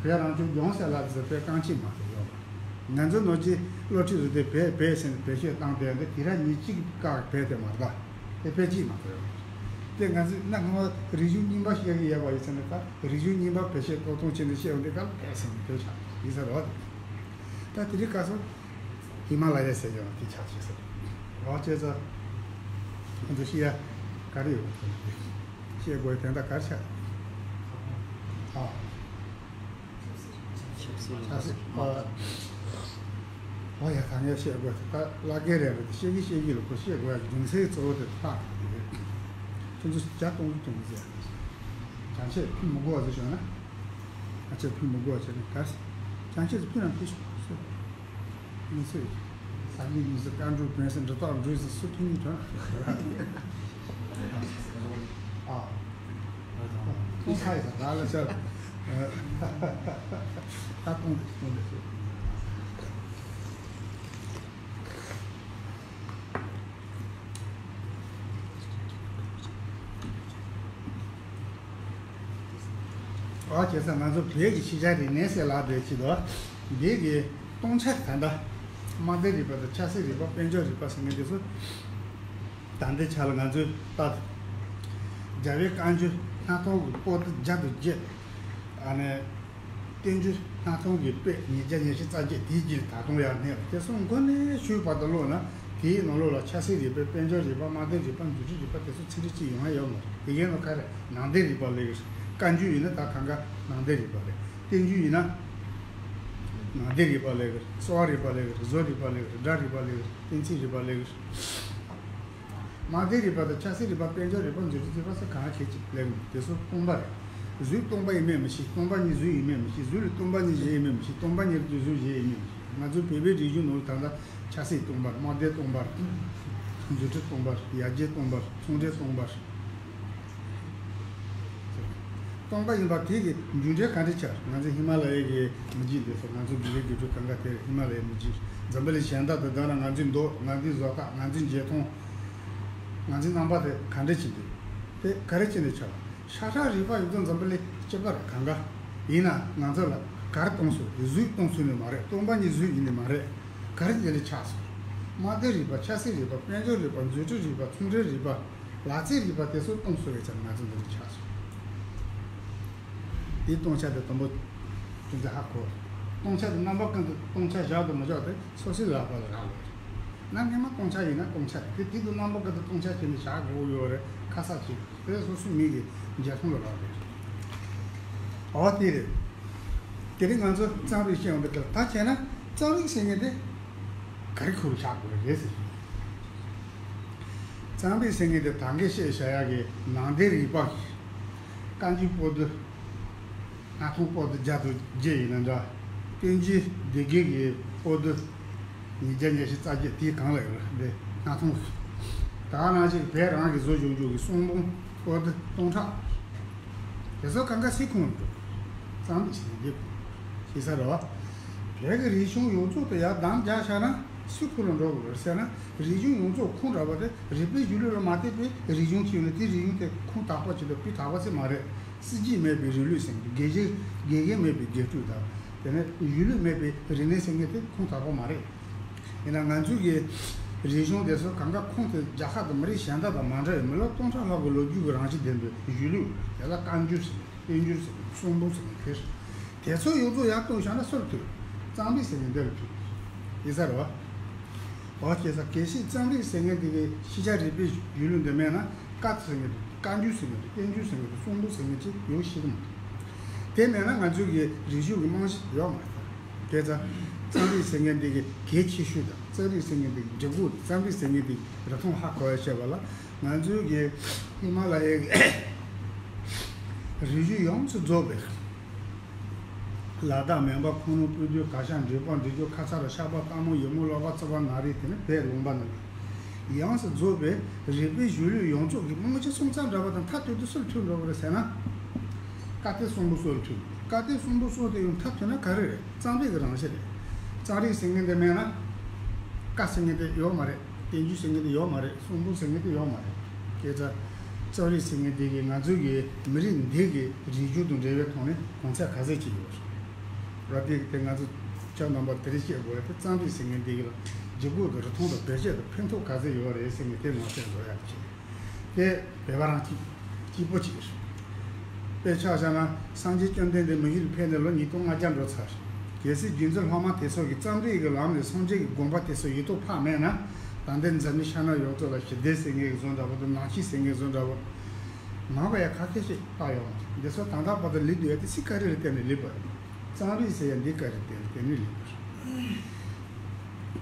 བོད་རང་སྐྱོང་ལྗོངས་ཟེར་ལབ་ཟེར། བོད་རྐང་གཅིག་མ་གཏོགས་ཡོད་མ་རེད། ང་ཚོ་ནང་ཆོས་སློབ་ཁྲིད་རེད་དེ། བོད་བོད་ཟེར་ནས་བེད་སྤྱོད་བཏང་དེ། འདི་དུས་རབས་ཉེར་གཅིག་གི་སྐབས་བོད་དེ་མ་རེད་ད། དེ་བོད་གཅིག་མ་གཏོགས་ཡོད་མ་རེད། དེ་ང་ཚོས་གནའ་སྔ་མོ་རིག་གཞུང་རྙིང་པ་བཤད་ཀྱི་ཡོད་པ་ཡིན་ཟེར་ནས། ད་རིག་གཞུང་རྙིང་པ་བེད་སྤྱོད་གཏོང་སྟངས་བྱས་ནས་བཤད་ཡོང་དུས་སྐབས་ལ་བོད་ཟེར་ནས་བོད་ཆགས་ཡིན་ས་རེད་བ། ད་དེ་རིང་ཁ་སང་ཧི་མ་ལ་ཡ་ཟེར་ཡོང་དེ་ཆགས་བྱས་ཟེར། རོགས་བྱས་ཙང་ང་ཚོ་ཤེས་ཡ་ག་རེ་ཡོད་ཟེར་ན། བཤད་དགོས་དོན་དག་ག་རེ་ཆགས། ཨ། ཆབ་སྲིད། ཨ། འོ་ཡ། ད་ངས་བཤད་དགོས་དེ། ད་བླ་རྒན་རེད་རེད་དེ། བཤད་ཀྱི་བཤད་ཀྱི་ལ་ཁོ་བཤད་དགོས་ཡ་རྒྱུ་མཚན་གཙོ་བོ་དེ་ཕར་དེ་རེད། ཁྱོད་ཚོ་ཇ་གཏོང་གི་གཏོང་གི་ཟེར། ཅང་ཆེ་ཕུད་མི་དགོས་པ་ཟེར་བྱུང་ན། ང་ཆེ་ཕུད་མི་དགོས་པ་བྱས་ནས་ག་རེ། ཅང་ཆེ་ཚོ་ཕུད་རང་ཕུད་ཤོག་ཟེར། མི་ཚོས་སངས་རྒྱས་ཉིད་སུ་བཀའ་འགྲོ་བོན་སུ་འབྲུ་རྟགས་འགྲོས་སུ་སུ་ཕིན་ནི་དོན། ཨ། ཁོང་ཁ་ཡི་ས་ར་ལ་ཆ། ད་གཏོང་དེ་གཏོང་དེ། ཨོ་བྱས་ཙང་ང་ཚོ་བོད་ཀྱི་ཤེས་བྱ་རིག་གནས་ཟེར་ལབ་བསྡད་ཀྱི་འདུག་འདི་གི་སྟོང་ཆ་ད་ལྟ་དམའ་འབེབས་རིག་པ་དང་ཆབ་སྲིད་རིག་པ་དཔལ་འབྱོར་རིག་པ་ཟེར་མཁན་དེ་ཚོ་ད་ལྟའི་ཆ་ལ་ང་ཚོས་ལྟ། རྒྱལ་བའི་བཀའ་འགྱུར་སྣར་ཐུང་གི་པོ་ཏི་བརྒྱ་དང་བརྒྱད། ཨ་ནི། བསྟན་འགྱུར་སྣར་ཐུང་གི་དཔེ་ཉིས་བརྒྱ་ཉི་ཤུ་རྩ་བརྒྱད་དེའི་རྗེས་ད་དུང་ཡང་གནས་པ་དེ་ཚོ་མགོ་ནས་ཤུལ་བར་དུ་ཀློག་ན། དེའི་ནང་ལོགས་ལ་ཆབ་སྲིད་རིག་པ་དཔལ་འབྱོར་རིག་པ་དམའ་འབེབས་རིག་པ་འཛུགས་སྐྲུན་རིག་པ་དེ་ཚོ་ཚིག་འགྲེལ་གཅིག་ཡོང་ཡ་ཡོད་མ་རེད། དེ་གའི་ནང་ག་རེ་ནང་བསྟན་རིག་པ་ལབ་ཀྱི་རེད། བཀའ་འགྱུར་ཡིན་ན་ད་གང་ག་ནང་བསྟན་རིག་པ་རེད། བསྟན་འགྱུར་ཡིན་ན་ནང་བསྟན་རིག་པ་ལབ་ཀྱི་རེད། གསོ་བ་རིག་པ་ལབ་ཀྱི་རེད། བཟོ་རིག་པ་ལབ་ཀྱི་རེད། སྒྲ་རིག་པ་ལབ་ཀྱི་རེད། གཏན་ཚིགས་རིག་པ་ལབ་ཀྱི་རེད། དམའ་འབེབས་རིག་པ་དང་ཆབ་སྲིད་རིག་པ་དཔལ་འབྱོར་རིག་པ་འཛུགས་སྐྲུན་རིག་པ་སོགས་གང་ཁེལ་ཅིག་ལེགས་མོད་དེ་ཚོ་སྟོང་པ་རེད། གཟུགས་སྟོང་པ་ཡིན་མིན་མི་ཤེས། སྟོང་པ་ཉིད་གཟུགས་ཡིན་མིན་མི་ཤེས། གཟུགས་ལས་སྟོང་པ་ཉིད་གཞན་ཡིན་མིན་མི་ཤེས། སྟོང་པ་ཉིད་ཀྱི་གཟུགས་གཞན་ཡིན་མིན་མི་ཤེས། ང་ཚོའི་བོད་པའི་རིག་གཞུང་ནང་ལ་ད་ལྟ་ཆབ་སྲིད་སྟོང་པ་རེད། དམའ་འབེབས་སྟོང་པ་རེད། འཛུགས་སྐྲུན་སྟོང་པ་རེད། ཡར་རྒྱས་སྟོང་པ་རེད། ཚོང་འབྲེལ་སྟོང་པ་རེད། སྟོང་པ་ཡིན་པ་དེ་གི་མཇུག་འབྲས་ག་འདྲ་ཆགས། ང་ཚོ་ཧི་མ་ལ་ཡའི་གི་མི་རྒྱུད་འདི་ཚོ། ང་ཚོ་དགེ་ལས་དགེ་ཕྲུག་གང་ག་དེ་ཧི་མ་ལ་ཡའི་མི་རྒྱུད། འཛམ་བུ་གླིང་གཞན་དག་ཏུ་བསྡད་ན་ང་ཚོའི་མདོག་ང་ཚོའི་བཟོ་ལྟ། ང་ཚོའི་འཇོན་ཐང་། ང་ཚོའི་རྣམ་པ་དེ་ག་འདྲ་ཅིག་འདུག་དེ་ག་རེ་བྱས་ནས་ཆགས། ཤ་ཁྲག་རུས་པ་ཡོད་དོ་འཛམ་བུ་གླིང་སྐྱིད་པ་རེད། གང་ག་ཡིན་ན་ང་ཚོ་ལ་ག་རེ་གཏོང་སྲོལ། གཟུགས་གཏོང་སྲོལ་ནི་མ་རེད། སྟོང་པ་ཉིད་གཟུགས་ཡིན་ནི་མ་རེད། ག་རེ་འདི་ལས་ཆགས་སོང་། དམའ་འབེབས་རིག་པ། ཆབ་སྲིད་རིག་པ། དཔལ་འབྱོར་རིག་པ། འཛུགས་སྐྲུན་རིག་པ། ཚོང་འབྲེལ་རིག་པ། ལག་རྩལ་རིག་པ་དེ་ཚོ་གཏོང་སྲོལ་བའི་ཆ་ནས་ང་ཚོ་འདི་ལ་ཆགས་སོང་། དེའི་སྟོང་ཆ་དེ་དང་པོ་ཁྱོད་ཚོས་ཧ་གོ། སྟོང་ཆ་དེ་རྣམ་པ་ཀུན་ཏུ་སྟོང་ཆ་བཞག་དང་མི་བཞག་དེ་སོ་སོའི་ལག་པ་ལ་རག་ལས་རེད། ན་སྔས་མ་སྟོང་ཆ་ཡིན་ན་སྟོང་ཆ་རེད། དེ་དེ་དུས་རྣམ་པ་ཀུན་ཏུ་སྟོང་ཆ་བྱས་ནས་བཞག་དགོས་ཡོད་རེད། ཁ་གསལ་བྱེད་དགོས་དེ་སོ་སོའི་མི་གི་འཇོན་ཐང་ལ་རག་ལས་རེད། འོ་དེ་རེད། དེ་རིང་ང་ཚོ་རྩོམ་རིག་བཤད་ཡོང་དུས་ད་བྱས་ན་རྩོམ་རིག་ཟེར་མཁན་དེ་ག་རེ་ཁུར་ཆགས་དགོས་རེད་ཟེར། རྩོམ་རིག་ཟེར་མཁན་དེ་ད་གིན་བཤད་བཞག་ཡག་གི་ནང་བསྟན་རིག་པ་གི་བཀའ་འགྱུར་པོ་ཏི་སྣར་ཐུང་པོ་ཏི་བརྒྱ་དང་བརྒྱད་ཡིན་ན་འདྲ། བསྟན་འགྱུར་སྡེ་དགེ་གི་པོ་ཏི་ཉིས་བརྒྱ་ཉི་ཤུ་རྩ་བརྒྱད་དེའི་སྒང་ལ་ཡོད་རེད། སྣར་ཐུང་། ད་ག་ནང་བཞིན་བོད་རང་གི་བཟོ་བྱུང་རྒྱུ་གི་གསུང་འབུམ་པོ་ཏི་སྟོང་ཕྲག་དེ་ཚོ་གང་ག་སི་ཁོང་འགྲོ། གཙང་མི་ཞིག་འདི་ཁོང་ཞེ་ས་རེད་བ། བོད་ཀྱི་རིག་གཞུང་ཡོངས་རྫོགས་དེ་ཡར་འདམ་རྒྱག་བཞག་ན་སུ་ཁུར་ལ་འགྲོ་དགོས་རེད་ཟེར་ན། རིག་གཞུང་ཡོངས་རྫོགས་ཁུངས་དག་པ་དེ་རིག་པའི་གཞུང་ལུགས་ལ་མ་བལྟས་པའི་རིག་གཞུང་ཅིག་ཡོད་ན་དེ་རིག་གཞུང་དེ་ཁུངས་དག་པ་ཅིག་དང་སྤུས་དག་པ་ཅིག་མ་རེད། སྲིད་ཇུས་མེད་པའི་རིང་ལུགས་ཟེར་མཁན། དགེ་རྒན་དགེ་རྒན་མེད་པའི་དགེ་ཕྲུག་དང་། དེ་ནས་གཞུང་ལུགས་མེད་པའི་རིག་གནས་ཟེར་མཁན་དེ་ཁུངས་དག་པ་མ་རེད། ཡིན་ན་ང་ཚོའི་གི་རིག་གཞུང་དེ་ཚོ་གང་ག་ཁུངས་དེ་རྒྱལ་ཁབ་དང་མི་རིགས་གཞན་དག་དང་མ་འདྲ་བའི་མི་ལོ་སྟོང་ཕྲག་ལྷག་གི་ལོ་རྒྱུས་ཀྱི་རང་བཞིན་ལྡན་པའི་གཞུང་ལུགས། དེ་ལ་བཀའ་འགྱུར་ཟེར་མཁན། བསྟན་འགྱུར་ཟེར་མཁན། གསུང་འབུམ་ཟེར་མཁན་དེ། དེ་ཚོ་ཡོངས་རྫོགས་ཡར་བཏོན་བཞག་ན་སུ་ལ་ཐུག་རྩོམ་རིག་ཟེར་མཁན་འདི་ལ་ཐུག་ཡིན་ས་རེད་བ། འོ་བྱས་ཙང་གལ་སྲིད་རྩོམ་རིག་ཟེར་མཁན་འདི་གི་ཤེས་བྱ་རིག་པའི་གཞུང་ལུགས་འདི་མེད་ན། བཀའ་ཟེར་མཁན་འདི། བཀའ་འགྱུར་ཟེར་མཁན་འདི། བསྟན་འགྱུར་ཟེར་མཁན་འདི། གསུང་འབུམ་ཟེར་མཁན་ཅིག་ཡོང་ཤེས་ཀྱི་མ་རེད། དེ་མེད་ན་ང་ཚོའི་གི་རིག་གཞུང་གི་རྨང་གཞི་ཡོད་མ་རེད། བྱས་ཙང་རྩོམ་རིག་ཟེར་མཁན་འདི་གི་གལ་ཆེ་ཤོས་དང་། རྩོམ་རིག་ཟེར་མཁན་འདི་གི་འབྲས་བུ། རྩོམ་རིག་ཟེར་མཁན་འདི་གི་རིན་ཐང་ཧ་གོ་ཡ་བྱས་པ་ལ། ང་ཚོའི་གི་ཧི་མ་ལ་ཡའི་རི་རྒྱུད་ཡོངས་སུ་རྫོགས་པའི། ལ་དྭགས་མོན་པ། ཁུངས་ལུང་། སྤོས་སྡོང་། གར་ཞ། འབྲས་སྤང་། འབྲས་ལྗོངས། ཁ་ཚ་ར། ཤ་པ། སྟག་མོ། ཡི་མུག། ལོ་པ། རྩི་བ། ན་རེ། དེ་ནས་བོད་ལུང་པ་ནང་ཡོངས་སུ་རྫོགས་པའི་རིག་པའི་གཞུང་ལུགས་ཡོངས་རྫོགས་ཀྱི་རྨང་གཞི་ཆུང་ཙག་འདྲ་བ་དང་མཐའ་གཏུགས་ཏེ་སུ་ལ་ཐུག་འགྲོ་གི་རེད་ཟེར་ན། བཀའ་གཏེར་གསུང་འབུམ་སོགས་ལ་ཐུག་བཀའ་གཏེར་གསུང་འབུམ་སོགས་དེ་ཡང་མཐའ་གཏུགས་ན་ག་རེ་རེད། རྩོམ་རིག་གི་རང་བཞིན་རེད། རྩོམ་རིག་ཟེར་མཁན་དེ་མེད་ན། བཀའ་ཟེར་མཁན་དེ་ཡོད་མ་རེད། བསྟན་བཅོས་ཟེར་མཁན་དེ་ཡོད་མ་རེད། གསུང་འབུམ་ཟེར་མཁན་དེ་ཡོད་མ་རེད། བྱས་ཙང་རྩོམ་རིག་ཟེར་མཁན་དེ་གིས་ང་ཚོའི་གི་མི་རིགས་འདི་གི་རིག་རྒྱུད་དང་འབྲེལ་བའི་ཐོག་ནས་གོང་ཚད་ག་ཚད་ཅིག་ཡོད་རེད། ར་དེ་གི་དེ་ང་ཚོ་ཁྱོད་རྣམ་པ་དེ་རིང་བཤད་དགོས་ཡ་དེ། རྩོམ་རིག་ཟེར་མཁན་དེ་གི་ལ་འཇུག་སྒོ་དང་རིན་ཐང་དང་བེད་སྤྱོད་དང་ཕན་ཐོགས་ག་ཚད་ཡོད་རེད་ཟེར་མཁན་དེ་ངོ་སྤྲོད་དགོས་ཡ་བྱས། དེ་བོད་པ་རང་གཅིག་གཅིག་པོ་གཅིག་རེད། དཔེ་ཆ་བཞག་ན་སངས་རྒྱས་བཅོམ་ལྡན་འདས་མི་ཡུལ་ཕེབས་ནས་ལོ་ཉིས་སྟོང་ལྔ་བརྒྱ་འགྲོ་ཚར། གལ་སྲིད་རྗེ་བཙུན་སློབ་མ་དེ་ཚོ་གིས་རྩོམ་རིག་གི་ལམ་ནས་སངས་རྒྱས་ཀྱི་དགོངས་པ་དེ་ཚོ་ཡིད་དུ་འཕགས་མེད་ན། ད་ལྟའི་འཛམ་གླིང་ཤར་ནུབ་ཡོངས་རྫོགས་ལ་ཞི་བདེ་ཟེར་མཁན་གྱི་བཟོ་འདྲ་བོ་དང་ནང་ཆོས་ཟེར་མཁན་བཟོ་འདྲ་བོ་མང་བ་ཡ་ཁ་ཤས་ཤིག་བཏགས་ཡོང་། འདི་ཚོ་ད་ལྟ་བར་དུ་ལུས་སྡོད་ཡ་དེ་སྲིད་ག་རེ་ལ་བརྟེན་ནས་ལུས་པ་རེད། རྩོམ་རིག་ཟེར་ཡ་འདི་ག་རེ་བརྟེན་བརྟེན་ནས་ལུས་པ་རེད།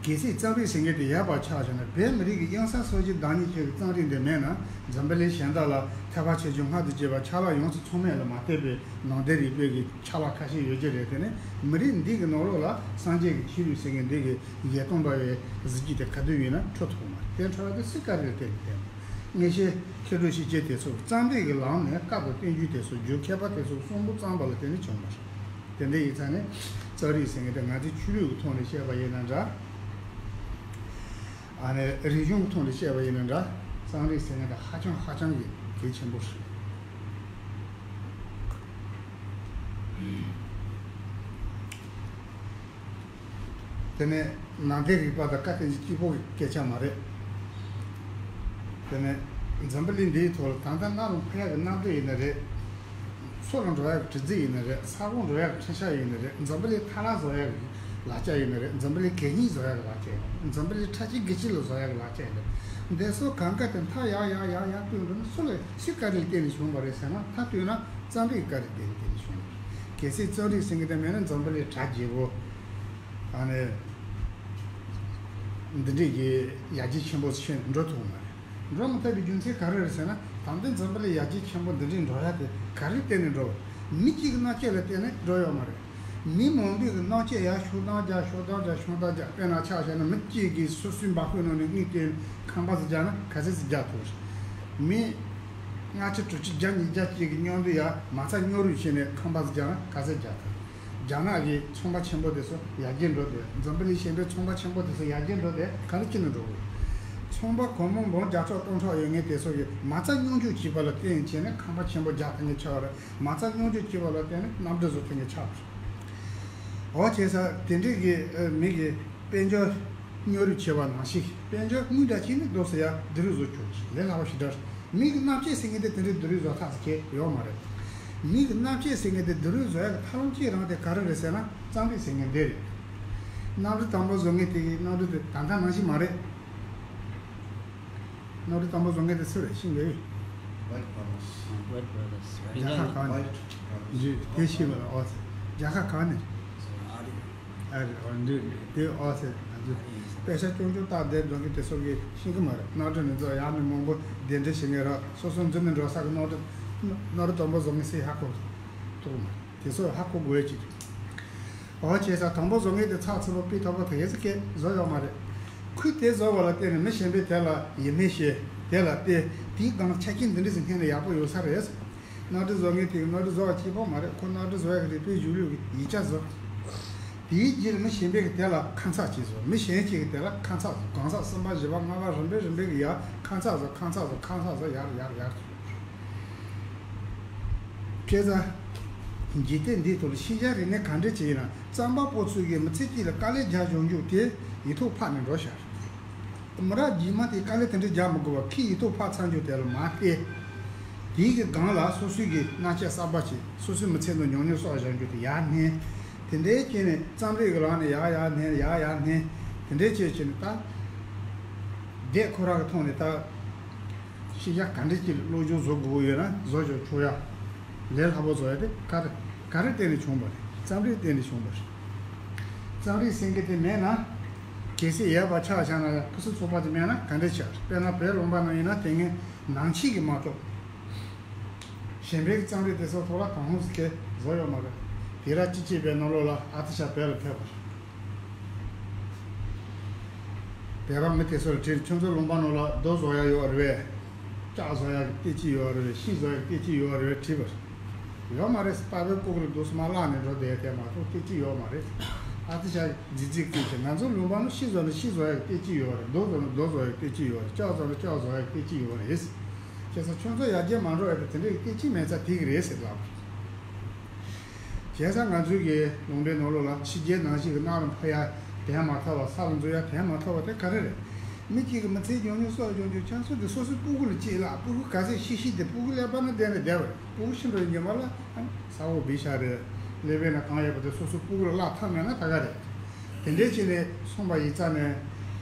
གལ་སྲིད་རྩོམ་རིག་ཟེར་མཁན་དེ་ཡོད་པ་ཆགས་བྱུང་ན། བོད་མི་རིགས་ཀྱི་དབྱངས་གསལ་སོ་བཞི་བདག་ཉིད་ཅན་གྱི་རྩོམ་རིག་འདི་མེད་ན། འཛམ་བུ་གླིང་གཞན་དག་ལ་ཐེ་བ་ཆེ་ཆུང་སྔར་དང་བཅས་པ་ཆ་ལག་ཡོངས་སུ་ཚང་མས་ལ་མ་ལྟོས་པའི་ནང་བསྟན་རིག་པའི་གི་ཆ་ལག་ཁ་ཤས་ཡོད་ཀྱི་རེད། དེ་ནི་མི་རིགས་འདི་གི་ནང་ལོགས་ལ་སངས་རྒྱས་ཀྱི་ཆོས་ལུགས་ཟེར་མཁན་འདི་གི་བཞེད་སྟོན་པ་བའི་གཟི་བརྗིད་དེ་ག་དུས་ཡིན་ན་འཕྲོ་ཐུབ་མ་རེད། དེ་འཕྲོ་བ་དེ་སུས་ག་རེ་བརྟེན་ནས་བརྟེན་ན། དངོས་བཤད་མཁས་གྲུབ་ཤེས་བྱའི་དེ་ཚོ་རྩོམ་རིག་གི་ལམ་ནས་སྐབས་དང་བསྟུན་རྒྱུ་དེ་ཚོ་རྒྱུ་མཁས་པ་དེ་ཚོ་གསུང་འབུམ་བརྩམས་པ་ལ་བརྟེན་ནས་བྱུང་བ་རེད། དེ་འདྲ་ཡིན་ཙང་ནས་རྩོམ་རིག་ཟེར་མཁན་དེ་ང་ཚོའི་ཆོས་ལུགས་ཀྱི་ཐོག་ནས་བཤད་པ་ཡིན་ན་འདྲ། ཨ་ནི་རིག་གཞུང་གི་ཐོག་ནས་བཤད་པ་ཡིན་ན་འདྲ། རྩོམ་རིག་ཟེར་མཁན་དེ་ཧ་ཅང་ཧ་ཅང་གི་གལ་ཆེན་པོ་རེད། དེ་ནས་ནང་བསྟན་རིག་པ་དང་བཀའ་བསྟན་གྱི་སྐྱིད་པོ་གི་སྐད་ཆ་མ་རེད། དེ་ནས་འཛམ་བུ་གླིང་འདིའི་ཐོག་ལ་ད་ལྟ་གནམ་ལ་འཕུར་ཡག་གི་གནམ་གྲུ་ཡིན་ན་རེད། མཚོ་ལ་འགྲོ་ཡག་གི་གྲུ་གཟིངས་ཡིན་ན་རེད། ས་གོ་འགྲོ་ཡག་གི་འཕྲིན་ཞག་ཡིན་ན་རེད། འཛམ་བུ་གླིང་ཐལ་བ་བཟོ་ཡག་གི་ལག་ཆ་ཡིན་ན་རེད། འཛམ་བུ་གླིང་གད་སྙིགས་བཟོ་ཡག་གི་ལག་ཆ་ཡིན་ན་རེད། འཛམ་བུ་གླིང་ཁྲ་ཆིལ་གི་ཆིལ་ལ་བཟོ་ཡག་གི་ལག་ཆ་ཡིན་ན་རེད། འདི་ཚོ་གང་ག་དེ་མཐའ་ཡར་ཡར་ཡར་ཡར་བཏོན་འགྲོ་ན་སུ་ལ་སུའི་བཀའ་དྲིན་ལ་བརྟེན་ནས་བྱུང་བ་རེད་ཟེར་ན། མཐའ་བཏོན་ན་རྩོམ་རིག་བཀའ་དྲིན་བརྟེན་ནས་བྱུང་བ་རེད། གལ་སྲིད་རྩོམ་རིག་ཟེར་མཁན་དེ་མེད་ན་འཛམ་བུ་གླིང་གྲ་རྒྱས་པོ། ཨ་ནི། འདི་འདྲའི་གི་ཡར་རྒྱས་ཆེན་པོ་ཕྱིན་འགྲོ་ཐུབ་མ་རེད། འགྲོ་མི་ཐུབ་པའི་རྒྱུ་མཚན་ག་རེ་རེད་ཟེར་ན། ད་ལྟའི་འཛམ་བུ་གླིང་ཡར་རྒྱས་ཆེན་པོ་འདི་འདྲའི་འགྲོ་ཡ་དེ་ག་རེ་བརྟེན་ནས་འགྲོ་བ། མི་གཅིག་གི་རྣམ་དཔྱོད་ལ་བརྟེན་ནས་འགྲོ་ཡོད་མ་རེད། མི་མང་པོའི་གི་རྣམ་དཔྱོད་ཡར་ཤུགས་ཏང་རྒྱག་ཤུགས་ཏང་རྒྱག་ཤུགས་ཏང་རྒྱག་དཔེར་ན་ཆ་བཞག་ན་མི་གཅིག་གིས་སོ་སོའི་འབག་ཁུག་ནང་ནས་དངུལ་བཏོན་ཁང་པ་ཟིག་རྒྱག་ན་ག་ཚད་ཟིག་རྒྱག་ཐུབ་རེད། མི་ལྔ་བཅུ་དྲུག་ཅུ་བརྒྱ་ཉིས་བརྒྱ་གཅིག་གི་མཉམ་དུ་ཡར་མ་རྩ་རྙོག་རུས་བྱས་ནས་ཁང་པ་ཟིག་རྒྱག་ན་ག་ཚད་རྒྱག་ཐུབ། རྒྱ་ནག་གི་ཚོང་པ་ཆེན་པོ་དེ་ཚོ་ཡར་རྒྱས་འགྲོ་དེ། འཛམ་བུ་གླིང་གཞན་པའི་ཚོང་པ་ཆེན་པོ་དེ་ཚོ་ཡར་རྒྱས་འགྲོ་དེ་ག་རེ་བྱས་ནས་འགྲོ་དགོས། ཚོང་པ་སྒོར་མོ་འབུམ་བརྒྱ་ཕྲག་སྟོང་ཕྲག་ཡོད་མཁན་དེ་ཚོ་གིས་མ་རྩ་སྙོམས་འཇུག་བྱས་པ་ལ་བརྟེན་བྱས་ནས་ཁང་པ་ཆེན་པོ་རྒྱག་ཐུབ་མཁན་ཆགས་པ་རེད། མ་རྩ་སྙོམས་འཇུག་བྱས་པ་ལ་བརྟེན་ནས་གནམ་གྲུ་བཟོ་ཐུབ་མཁན་ཆགས་པ་རེད། འོ་བྱས་ཙང་དེ་འདྲའི་གི་ཨ་མི་གི་དཔལ་འབྱོར་རྙོག་རུས་བྱས་པ་ནང་བཞིན་དཔལ་འབྱོར་དངུལ་འདྲ་བྱས་ནས་སྡོད་ས་ཡ་སྡུག་རུས་བཟོ་ཆོག་ལས་སླ་པོ་ཞེ་དྲག་རེད། མི་གི་རྣམ་དཔྱོད་ཟེར་མཁན་དེ་དེ་འདྲའི་སྡུག་རུས་བཟོ་ཐབས་ཟེར་མཁན་ཡོད་མ་རེད། མི་གི་རྣམ་དཔྱོད་ཟེར་མཁན་དེ་སྡུག་རུས་བཟོ་ཡག་གི་ཐབས་ལམ་གཅིག་རང་དེ་ག་རེ་རེད་ཟེར་ན་རྩོམ་རིག་ཟེར་མཁན་དེ་རེད། གནམ་གྲུ་དང་པོ་བཟོ་མཁན་དེ་གི་གནམ་གྲུ་དེ་ད་ལྟ་ནང་བཞིན་མ་རེད། གནམ་གྲུ་དང་པོ་བཟོ་མཁན་དེ་སུ་རེད་ཤེས་ཀྱི་ཡོད། Wright Brothers. Wright Brothers. རྒྱལ་ཁབ་གང་ནས། Wright Brothers. འདི་དེ་ཤེས་པ་ལ་ཨོ་ཟེར། རྒྱལ་ཁབ་གང་ནས། ཨ་རེ་ཨོ་འདི་དེ་ཨོ་ཟེར་ང་ཚོས་དཔེ་ཆ་ཆུང་ཆུང་བཏགས་བསྡད་འགྲོ་མཁན་དེ་ཚོ་གིས་ཤེས་ཀྱི་མ་རེད། གནམ་གྲུ་ནས་འཛུལ་ཡག་མི་མང་པོ་གདན་འདྲེན་བྱེད་མཁན་རེད། སོ་སོ་འཛུལ་ནས་འགྲོ་ས་གི་གནམ་གྲུ་གནམ་གྲུ་དང་པོ་བཟོ་མཁན་སུ་ཡིན་ཧ་གོ་ཐུབ་མ་རེད། དེ་ཚོ་ཧ་གོ་དགོས་ཡ་ཅིག་རེད། འོ་བྱས་ཙང་དང་པོ་བཟོ་མཁན་དེ་ཚགས་ཚུད་པོ་དཔེ་ཐོག་པོ་དེ་ཡས་ཀྱི་བཟོ་ཡོད་མ་རེད། ཁོས་དེ་བཟོ་བ་ལ་བརྟེན་ནས་མི་གཞན་པས་དེ་ལ་ཡིད་སྨོན་བྱས་དེ་ལ་བལྟས་དེའི་སྒང་ལ་ཆ་རྐྱེན་འདི་འདྲ་ཟིག་སྔོན་ལ་ཡག་པོ་ཡོད་ས་རེད། གནམ་གྲུ་བཟོ་མཁན་དེས་གནམ་གྲུ་བཟོ་བ་གཅིག་པོ་མ་རེད། ཁོ་གནམ་གྲུ་བཟོ་ཡག་གི་རིག་པའི་གཞུང་ལུགས་ཀྱི་ཡིག་ཆ་བཟོ། དེའི་རྗེས་ལ་མི་གཞན་པས་ཀྱི་དེ་ལ་ཁ་མཚར་ཅིག་བཟོ། མི་གཞན་གཅིག་གིས་དེ་ལ་ཁ་མཚར་བཟོ། གང་ཟག་གསུམ་པ་བཞི་པ་ལྔ་པ་རིམ་པས་རིམ་པས་ཀྱི་ཡར་ཁ་མཚར་བཟོ། ཁ་མཚར་བཟོ། ཁ་མཚར་བཟོ། ཡར་ཡར་ཡར་བྱས་ཙང་། འཇིག་རྟེན་འདིའི་ཐོག་ལ་ཤེས་བྱ་རིག་གནས་ག་འདྲ་ཅིག་ཡིན་ན་རྩོམ་པ་པོ་ཚོས་ཀྱི་མི་ཚེ་གཅིག་ལ་དཀའ་ལས་རྒྱག་ཡོང་རྒྱུ་དེ་ཡིག་ཐོག་ཕབ་ནས་འགྲོ་ཤག་མི་རབས་རྗེས་མ་དེས་དཀའ་ལས་དེ་འདྲ་རྒྱག་མི་དགོས་པར་ཁོས་ཡིག་ཐོག་ཕབ་ཚར་རྒྱུ་དེ་ལ་མ་བལྟས། དེའི་གི་སྒང་ལ་སོ་སོའི་གི་སྣང་བྱེད་གསར་པ་ཅིག་སོ་སོའི་མི་ཚེ་ནང་ཉམས་མྱོང་གསོག་བཞག་རྒྱུ་དེ་ཡར་སྣོན། དེ་འདྲའི་བྱས་ནས་རྩོམ་རིག་གི་ལམ་ནས་ཡར་ཡར་སྣོན། ཡར་ཡར་སྣོན། དེ་འདྲའི་བྱས་བྱས་ནས་ད་དེ་ཁོ་རང་གི་ཐོག་ནས་ད། ཤེས་བྱ་ག་འདྲ་ཅིག་ལ་བློ་སྦྱོང་བཟོ་དགོས་ཀྱི་ཡོད་ན་བཟོ་ཆོག་ཆོག་ཡ། ལས་སླ་པོ་བཟོ་ཡ་དེ་ག་རེ་ག་རེ་བརྟེན་ནས་བྱུང་བ་རེད། རྩོམ་རིག་བརྟེན་ནས་བྱུང་བ་རེད། རྩོམ་རིག་ཟེར་མཁན་དེ་མེད་ན། གལ་སྲིད་ཡོད་པ་ཆགས་བཞག་ན་ཡང་ཕུན་སུམ་ཚོགས་པ་ཅིག་མེད་ན་ག་འདྲ་ཆགས་རེད། དཔེར་ན་བོད་ལུང་པ་ནང་ཡིན་ན་དེ་སྔའི་ནང་ཆོས་ཀྱི་མ་གཏོགས། གཞན་པའི་རྩོམ་རིག་དེ་ཚོ་ཐོག་ལ་གང་ཟག་གིས་བཟོ་ཡོད་མ་རེད། དེ་ར་ཅི་བྱེད་པའི་ནང་ལོགས་ལ་ཨ་ཏི་ཤ་བོད་ལ་ཕེབས་པ་རེད། བོད་པ་མི་དེ་ཚོ་ལ་དྲིས། ཁྱོད་ཚོའི་ལུང་པ་ནང་ལ་རྡོ་བཟོ་ཡ་ཡོད་རེད་པས། ལྕགས་བཟོ་ཡ་གི་རྟེན་གཅིག་ཡོད་རེད་པས། ཤིང་བཟོ་ཡ་གི་རྟེན་གཅིག་ཡོད་རེད་པས་དྲིས་པ་རེད། ཡོད་མ་རེད་ཟེར། པ་ཕའི་ལྐོག་ལ་རྡོ་སོ་མ་བརླགས་ནས་འགྲོ་བསྡད་དེ་མ་གཏོགས་རྟེན་གཅིག་ཡོད་མ་རེད། ཨ་ཏི་ཤ་རྫིག་རྫིག་ཅིག་བྱས། ང་ཚོའི་ལུང་པ་ནང་ཤིང་བཟོ་ན་ཤིང་བཟོ་ཡ་གི་རྟེན་གཅིག་ཡོད་རེད། རྡོ་བཟོ་ན་རྡོ་བཟོ་ཡ་གི་རྟེན་གཅིག་ཡོད་རེད། ལྕགས་བཟོ་ན་ལྕགས་བཟོ་ཡ་གི་རྟེན་གཅིག་ཡོད་རེད། བྱས་ཙང་ཁྱོད་ཚོ་ཡར་རྒྱས་མ་འགྲོ་ཡ་དེ་དེ་འདྲའི་རྟེན་གཅིག་མེད་ཙང་དེ་གི་རེད་ཟེར་ལབ། བྱས་ཙང་ང་ཚོའི་གི་ལུང་པའི་ནང་ལོགས་ལ་ཕྱི་རྒྱལ་ནང་བཞིན་གི་གནམ་ལ་འཕུར་ཡ་དེ་མ་ཐོབ་པ། ས་ལ་འཛུལ་ཡ་དེ་མ་ཐོབ་པ་དེ་ག་རེ་རེད། མི་གཅིག་གི་མི་ཚེའི་ཉམས་མྱོང་གསོག་ཡོང་རྒྱུ་ཆ་ཚང་དེ་སོ་སོའི་སྤུ་གུ་ལ་གཅིག་ལ། སྤུ་གུ་ག་ཚད་ཤི་ཤི་དེ་སྤུ་གུ་ཀླད་པ་ན་བསྡད་ནས་བསྡད་པ་རེད། སྤུ་གུ་ཤི་འགྲོ་ཡི་ཉི་མ་ལ་ཨ་ནི་ས་འོག་བི་ཤ་རེད། ཀླད་པའི་ནང་གང་ཡོད་པ་དེ་སོ་སོའི་སྤུ་གུ་ལ་བརླག་ཐབས་མེད་ན་ད་ག་རེད། དེ་འདྲའི་ཆེད་ནས་སོང་པ་ཡིན་ཙང་ནས།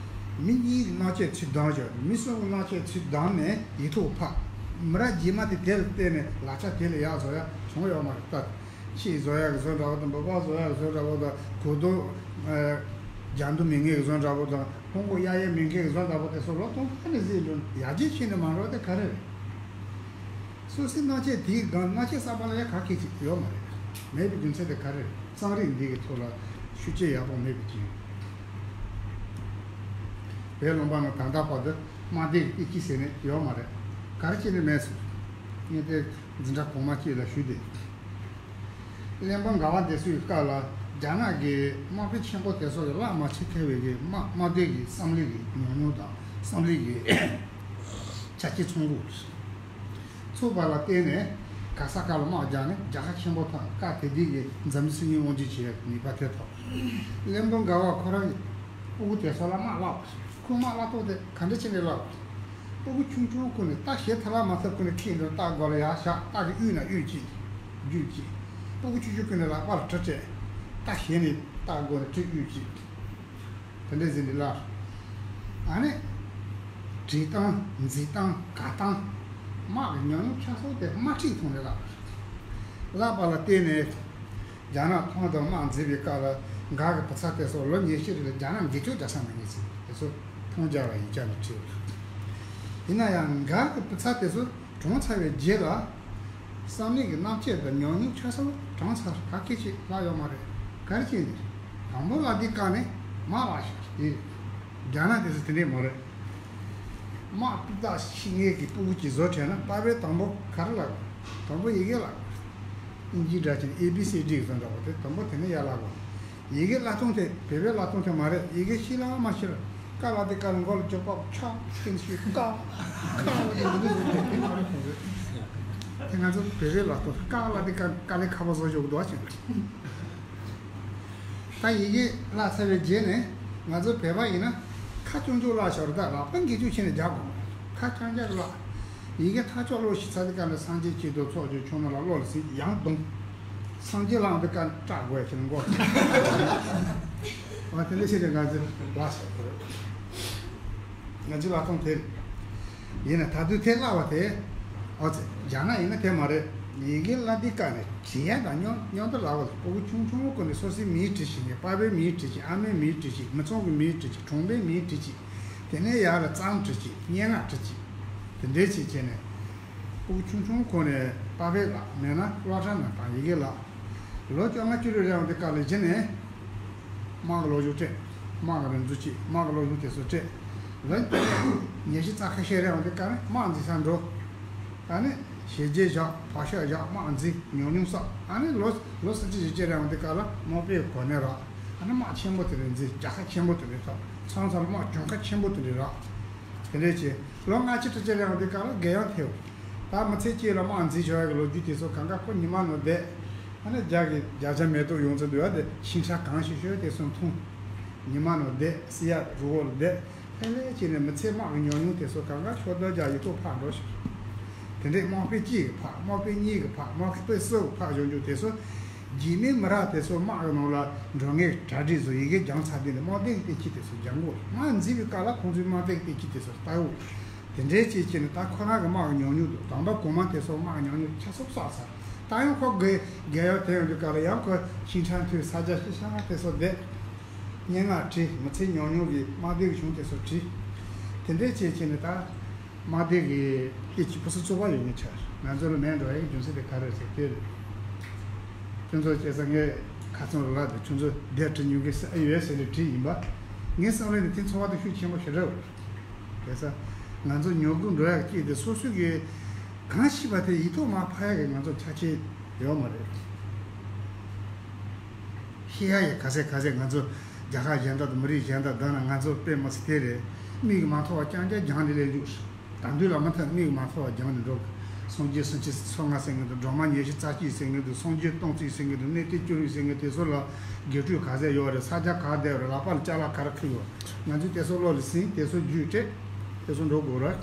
མི་གཉིས་ཀྱི་རྣམ་དཔྱོད་ཚུར་བདམས་བྱས། མི་གསུམ་གྱི་རྣམ་དཔྱོད་ཚུར་བདམས་ནས་ཡིག་ཐོག་ཕབ། མི་རབས་རྗེས་མ་དེ་དེ་ལ་བརྟེན་ནས་ལག་ཆ་དེ་ལ་ཡག་བཟོ་ཡག་བྱུང་ཡོད་མ་རེད་ད། ཤིང་བཟོ་ཡག་གི་བཟོ་འདྲ་བོ་དང་། འབུ་བ་བཟོ་ཡག་གི་བཟོ་འདྲ་བོ་དང་། གོས་ཐུང་ཨ་ རྒྱ་མདོ་མི་ངན་གྱི་བཟོ་འདྲ་པོ་དང་ཧོང་ཀོང་གཡག་གཡོན་མི་ངན་གྱི་བཟོ་འདྲ་པོ་དེ་ཚོ་ལོ་སྟོང་ཕྲག་ནས་གཟིགས་འགྲོ་ཡར་རྒྱས་ཕྱིན་ནས་མ་འགྲོ་དེ་ག་རེ་རེད། སོ་སོའི་སྣང་ཆས་དེའི་སྒང་སྣང་ཆས་གསར་པ་ལ་ཡང་ག་གེ་ཅིག་ཡོད་མ་རེད། མེད་པའི་རྒྱུ་མཚན་དེ་ག་རེ་རེད། རྩོམ་རིག་འདི་གི་ཐོག་ལ་ཤུགས་རྐྱེན་ཡག་པོ་མེད་པའི་རྐྱེན། བོད་ལུང་པ་ནང་ད་ལྟ་བར་དུ་དམའ་སྡེ་གི་བསྟན་བཅོས་ཟེར་ནས་ཡོད་མ་རེད། ག་རེ་བྱས་ནས་མེད་ཟེར། ངས་དེ་འཛིན་གྲྭ་གོང་མ་གཅིག་ལ་ཞུས་ཏེ། གླེན་པ་མགར་བ་དེ་ཚོའི་སྐབས་ལ་རྒྱ་ནག་གི་དམག་དཔོན་ཆེན་པོ་དེ་ཚོ་གི་བླ་མ་ཆེ་ཁེ་བའི་གི་དམག་དམག་སྡེ་གི་བསམ་བློའི་གི་ཉམས་མྱོང་དང་བསམ་བློའི་གི་ཆ་རྐྱེན་ཚང་དགོས། ཚུགས་པ་ལ་བརྟེན་ནས་ག་ས་ག་ལ་དམག་རྒྱག་ནས་རྒྱལ་ཁ་ཆེན་པོ་དང་སྐབས་དེ་དུས་ཀྱི་འཛམ་བུ་གླིང་སྲིད་བྱུས་དབང་སྒྱུར་བྱེད་ཡག་ནུས་པ་ཐེབས་ཐུབ། གླེན་པ་མགར་བ་ཁོ་རང་གི་སྤུ་གུ་དེ་ཚོ་ལ་དམག་བསླབས་པ། ཁོས་དམག་བསླབ་སྟངས་དེ་ག་འདྲ་བྱས་ནས་བསླབས། སྤུ་གུ་ཆུང་ཆུང་ཀུན་ནས་རྟ་ཞོན་ཐབས་ལ་མ་ཐུབ་ཀུན་ནས་ཁྱེར་འགྲོ། རྟ་སྒོ་ལ་ཡར་བཞག་རྟ་གི་དབུས་ན་གཡུག་གཅིག་རྒྱུག་གཅིག་སྤུ་གུ་ཆུང་ཆུང་ཀུན་ནས་ལག་པ་ལ་གྲི་སྤྲད། རྟ་ཞོན་ནས་རྟ་སྒོ་ནས་གྲི་གཡུག་གཅིག་དེ་འདྲ་ཟེར་ནས་བསླབས། ཨ་ནི་བྲིས་སྟངས་འཛིན་སྟངས་ག་སྟངས་དམག་གི་ཉམས་མྱོང་ཆ་ཚང་དེ་དམག་ཁྲིད་ཐོག་ནས་བསླབས། བསླབས་པ་ལ་བརྟེན་ནས། རྒྱ་ནག་ཐང་དུ་དམག་འཛིང་བའི་སྐབས་ལ་མགར་གྱི་བུ་ཚ་དེ་ཚོ་ལོ་ཉི་ཤུ་རེ་ལ་རྒྱ་ནག་འགུལ་སྐྱོད་རྒྱག་ས་མ་ཡིན་ཟེར་དེ་ཚོ་ཐང་རྒྱལ་བ་ཡིག་ཆ་ནས་བྲིས་ཡོད། ཡིན་ན་ཡང་མགར་གྱི་བུ་ཚ་དེ་ཚོ་གྲོངས་ཚར་བའི་རྗེས་ལ་བསམ་གླིང་གི་རྣམ་དཔྱོད་དང་ཉམས་མྱོང་ཆ་ཚང་གྲངས་ཚང་ག་གེ་ཅིག་བསླབས་ཡོད་མ་རེད། ག་རེ་བྱས་ནས་དང་པོ་བསླབ་དུས་སྐབས་ནས་མ་བསླབས་ཤིག་ཡིན། རྒྱ་ནག་དེ་ཚོ་དེ་འདྲས་མ་རེད། དམག་སྤུས་དག་ཤེས་མཁན་གྱི་སྤུ་གུ་ཅིག་བཟོ་དྲན་ན་དཔའ་བོས་དང་པོ་ག་རེ་བསླབ་དགོས། དང་པོ་ཡི་གེ་བསླབ་དགོས། ཨིན་ཇིའི་སྒྲ་བྱས་ན་ཨེ་བི་སི་ཌི་བཟོ་འདྲ་བོ་དེ་དང་པོ་དེ་ནས་ཡར་བསླབ་དགོས། ཡི་གེ་བསླབ་སྟངས་དེ་བོད་པའི་བསླབ་སྟངས་དེ་མ་རེད། ཡི་གེ་ཤེས་ལ་མ་ཤེས་ལ་ཀ་བསླབ་དུས་ཀ་ལ་མགོ་ལ་ཅོག་པག་ཆག་ཤིན་ཤིན་ཀ་ཀ་བསླབ་དུས་འདི་འདྲ་བཟོ་དེ་དེ་མ་རེད་ཁོང་ཚོས། དེ་ང་ཚོ་བོད་པའི་བསླབ་སྟངས་ཀ་བསླབ་དུས་ཀ་ཀ་ལས་ཁ་པ་བཟོ་ཆོག་གི་འདུག་ཨ་ཅེ། ད་ཡི་གེ་བསླབས་ཚར་བའི་རྗེས་ནས་ང་ཚོ་བོད་པ་ཡིན་ན་ཁ་རྐྱང་རྐྱང་བསླབས་ཤོར། ད་ལག་པ་འགུལ་སྐྱོད་བྱས་ནས་རྒྱག་དགོས། ཁ་རྐྱང་རྐྱང་བསླབས། ཡི་གེ་ཐག་ཆོད་ཀློག་ཤེས་ཚར་དུས་ཀ་ནས་སངས་རྒྱས་སྐྱིད་སྡུག་ཚོགས་ཀྱི་ཆུང་མ་ལ་བློ་ལ་ཟིན་ཡང་གདོང་། སངས་རྒྱས་ལའང་དུ་ཀ་སྐྲག་དགོས་ཡ་ཁྱེད་མགོ་བ་དེ་འདྲ་བྱས་ནས་ང་ཚོ་ལ་སོགས་པར་ང་ཚོའི་ལ་ཐོང་དེ་ཡིན་ན་ད་དུས་དེ་བསླབས་པ་དེ་ཨོ་ཙི་རྒྱ་ནག་ཡིན་ན་དེ་མ་རེད། ཡི་གེ་བསླབ་དུས་ཀ་ནས་བྲིས་ཡ་དང་མཉམ་མཉམ་དུ་ལབ་པ་ལ་སྤུ་གུ་ཆུང་ཆུང་ཀུན་ནས་སོ་སོའི་མིང་བྲིས་ཤིང་ནས་པ་ཕའི་མིང་བྲིས་ཤིང་ཨ་མའི་མིང་བྲིས་ཤིང་མི་ཚང་གི་མིང་བྲིས་ཤིང་གྲོང་པའི་མིང་བྲིས་ཤིང་དེ་ནས་ཡར་ལ་གཙང་བྲིས་ཤིང་སྙན་ངག་བྲིས་ཤིང་དེ་འདྲའི་བྱས་བྱས་ནས། སྤུ་གུ་ཆུང་ཆུང་ཁོ་ནས་པ་ཕས་ལ་མེད་ན་སློབ་གྲྭ་ནང་དང་ཡི་གེ་ལ། ལོ་བཅོ་ལྔ་བཅུ་དྲུག་རེ་བ་འདི་ག་ལ་གཞི་ནས་དམག་གི་སློབ་སྦྱོང་སྤྲད། དམག་གི་རིམ་འཛུགས་བྱེད། དམག་གི་སློབ་སྦྱོང་དེ་ཚོ་སྤྲད། ལོ་ཉི་ཤུ་རྩ་ཁ་ཤས་རེ་བ་འདི་ག་ནས་དམག་འཛིང་ས་འགྲོ། ཨ་ནི་ཞེ་རྗེས་བཞག་བག་ཤ་བཞག་དམག་འཛིང་ཉམས་མྱོང་བསགས། ཨ་ནི་ལོ་ལོ་སུམ་ཅུ་བཞི་བཅུ་རེ་བ་འདི་ག་ལ་དམག་དཔོན་གོ་གནས་རག་ཨ་ནི་དམག་ཆེན་པོ་དེ་རེ་འཛིང་རྒྱལ་ཁ་ཆེན་པོ་དེ་རེ་ཐོབ། ཚང་ཚང་ལ་དམག་གྱོང་ཁ་ཆེན་པོ་དེ་རེ་རག་དེ་འདྲས་བྱས། ལོ་ལྔ་བཅུ་དྲུག་ཅུ་རེ་བ་འདི་ག་ལ་རྒས་ཡང་ཐེབས། ད་མི་ཚེ་གཅིག་ལ་དམག་འཛིང་བྱ་བའི་ལོ་རྒྱུས་དེ་ཚོ་གང་ག་ཁོ་ཉི་མ་ནང་བསྡད། ཨ་ནི་རྒྱ་གི་རྒྱ་ཆ་མེ་ཏོག་ཡོང་ཚུལ་འདུག་ཡ་དེ་ཤིང་ཁྲ་གང་ཞིག་ཤོད་དེ་ཚོ་འཐུང་། ཉི་མ་ནང་བསྡད་སི་ཡ་རུ་བོ་ལ་བསྡད། ལྷན་ལྷན་བྱས་ནས་མི་ཚེ་དམག་གི་ཉམས་མྱོང་དེ་ཚོ་གང་ག་ཤོག་སྡོད་རྒྱ་ཡི་ཐོག་ཕར་འགྲོ་ཞིག་དེ་འདྲས་དམག་དཔོན་གཅིག་གི་ཕར་དམག་དཔོན་གཉིས་ཀྱི་ཕར་དམག་དཔོན་གསུམ་གྱི་ཕར་བྱུང་རྒྱུ་དེ་ཚོ། རྗེས་མའི་མི་རབས་དེ་ཚོ་དམག་གི་ནང་ལ་འགྲོ་ངེས་གྲ་སྒྲིག་བཟོ་ཡི་གེ་སྦྱངས་ཚར་དུས་ནས་དམག་སྡེ་གི་བསྟན་བཅོས་དེ་ཚོ་སྦྱང་དགོས། དམག་འཛིང་བའི་སྐབས་ལ་ཁོང་ཚོའི་དམག་སྡེ་གི་བསྟན་བཅོས་དེ་ཚོ་ལྟ་དགོས། དེ་འདྲའི་བྱས་བྱས་ནས་ད་ཁོ་རང་གི་དམག་གི་ཉམས་མྱོང་དང་དམ་པ་གོང་མ་དེ་ཚོ་དམག་གི་ཉམས་མྱོང་ཆ་ཚང་བསགས་ཚར། ད་ཡང་ཁོ་རྒས་རྒས་ཡོལ་དེ་ཡོང་དུས་སྐབས་ལ་ཡང་ཁོ་ཁྱིམ་ཚང་མཐུད་ས་ཆ་ཤི་ཤ་དེ་ཚོ་བསྡད། སྙན་ངག་བྲིས། མི་ཚེ་ཉམས་མྱོང་གི་དམག་སྡེ་གི་གཞུང་དེ་ཚོ་བྲིས། དེ་འདྲའི་བྱས་བྱས་ནས་ད། དམག་སྡེ་གི་སྐད་ཀྱི་ཕུ་སུ་གཙོ་བོ་ཡོད་ངེས་ཆགས། ང་ཚོ་ལ་མེད་འགྲོ་ཡའི་རྒྱུ་མཚན་དེ་ག་རེ་རེད་ཟེར་དེ་རེད། ཁྱོད་ཚོ་བྱས་ཙང་ངས་ཁ་ཚོན་རུ་ལག་དེ་ཁྱོད་ཚོ་སྡེ་བྲི་མྱོང་གི་ས་ཨེ་ཡོད་ཟེར་ནས་བྲིས་ཡིན་པ། ངའི་བསམ་བློ་ནས་དེ་ཚོར་བ་དེ་ཤུགས་ཆེན་པོ་ཞེ་དྲག་རེད། བྱས་ཙང་ང་ཚོ་ཉོ་དགོས་འགྲོ་ཡ་གི་སྐད་དེ་སོ་སོ་གི་གང་ཤེས་པ་དེ་ཡིག་ཐོག་མར་ཕབ་ཡ་གི་ང་ཚོ་ཆ་རྐྱེན་ཡོད་མ་རེད། ཤེས་ཡ་ཡི་ག་ཚད་ག་ཚད་ང་ཚོ་རྒྱལ་ཁབ་གཞན་དག་དང་མི་རིགས་གཞན་དག་བསྡུར་ན་ང་ཚོ་དཔེ་མི་སྲིད་དེ་རེད། མིག་གིས་མ་མཐོང་བ་རྐྱང་རྐྱང་རྒྱང་ནས་སླེབས་འཇུག་དང་དུས་ལ་མ་མཐུན་མིག་མ་མཐོང་བ་རྒྱང་ནས་འགྲོ། སངས་རྒྱས་སུམ་ཅུ་སོ་ལྔ་ཟེར་མཁན་དང་སྒྲོལ་མ་ཉི་ཤུ་རྩ་གཅིག་ཟེར་མཁན་དང་སངས་རྒྱས་སྟོང་རྩིས་ཟེར་མཁན་དང་གནས་བརྟན་བཅུ་དྲུག་ཟེར་མཁན་དེ་ཚོ་ལ་དགེ་ཕྲུག་ག་ཚད་ཡོད་རེད། ས་ཆ་ག་བསྡད་ཡོད་རེད། ལག་པ་ལ་ཅ་ལག་ག་རེ་ཁུར་ཡོད། ང་ཚོས་དེ་ཚོ་བློ་ལ་ཟིན། དེ་ཚོ་རྒྱུས་སྤྲད། དེ་ཚོ་འགྲོ་དགོས་རེད།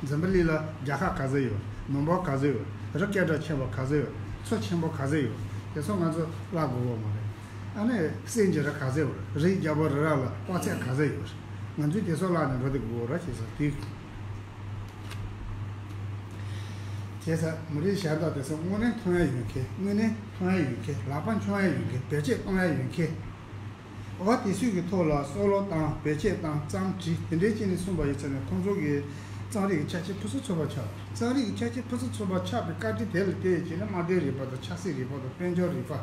འཛམ་བུ་གླིང་ལ་རྒྱལ་ཁབ་ག་ཚོད་ཡོད། མི་འབོར་ག་ཚོད་ཡོད། རི་སྐད་གྲགས་ཆེ་བ་ག་ཚོད་ཡོད། མཚོ་ཆེན་པོ་ག་ཚོད་ཡོད། དེ་ཚོ་ང་ཚོ་བསླབ་དགོས་པ་མ་རེད། ཨ་ནི་གསེར་གྱི་རི་ག་ཚོད་ཡོད། རི་རྒྱལ་པོ་རི་རབ་ལ་དཔག་ཚད་ག་ཚོད་ཡོད། ང་ཚོས་དེ་ཚོ་བསླབ་ནས་འགྲོ་བསྡད་དགོས་རེད་ཅེས་སོགས་དེ། བྱས་ཙང་མི་རིགས་གཞན་དག་དེ་ཚོ་དངོས་གནས་མཐོང་ཡ་ཡོད་མཁན། དངོས་གནས་མཐོང་ཡ་ཡོད་མཁན། ལག་པ་འཆང་ཡ་ཡོད་མཁན། བེད་སྤྱོད་གཏོང་ཡ་ཡོད་མཁན། འོ་དེ་ཚོའི་གི་ཐོག་ལ་སྲོག་ལོ་དང་བེད་སྤྱད་དང་རྩོམ་བྲིས་དེ་འདྲའི་ཅན་ནས་གསུངས་པ་ཡིན་ཙང་ནས་ཁོང་ཚོ་གི་རྩོམ་རིག་གི་ཆ་ཤས་ཕུན་སུམ་ཚོགས་པ་ཆགས། རྩོམ་རིག་གི་ཆ་ཤས་ཕུན་སུམ་ཚོགས་པ་ཆགས་པའི་བཀའ་དྲིན་དེ་ལ་བརྟེན་བྱས་ནས་དམར་མདེལ་རིག་པ་དང་ཆབ་སྲིད་རིག་པ་དང་དཔལ་འབྱོར་རིག་པ།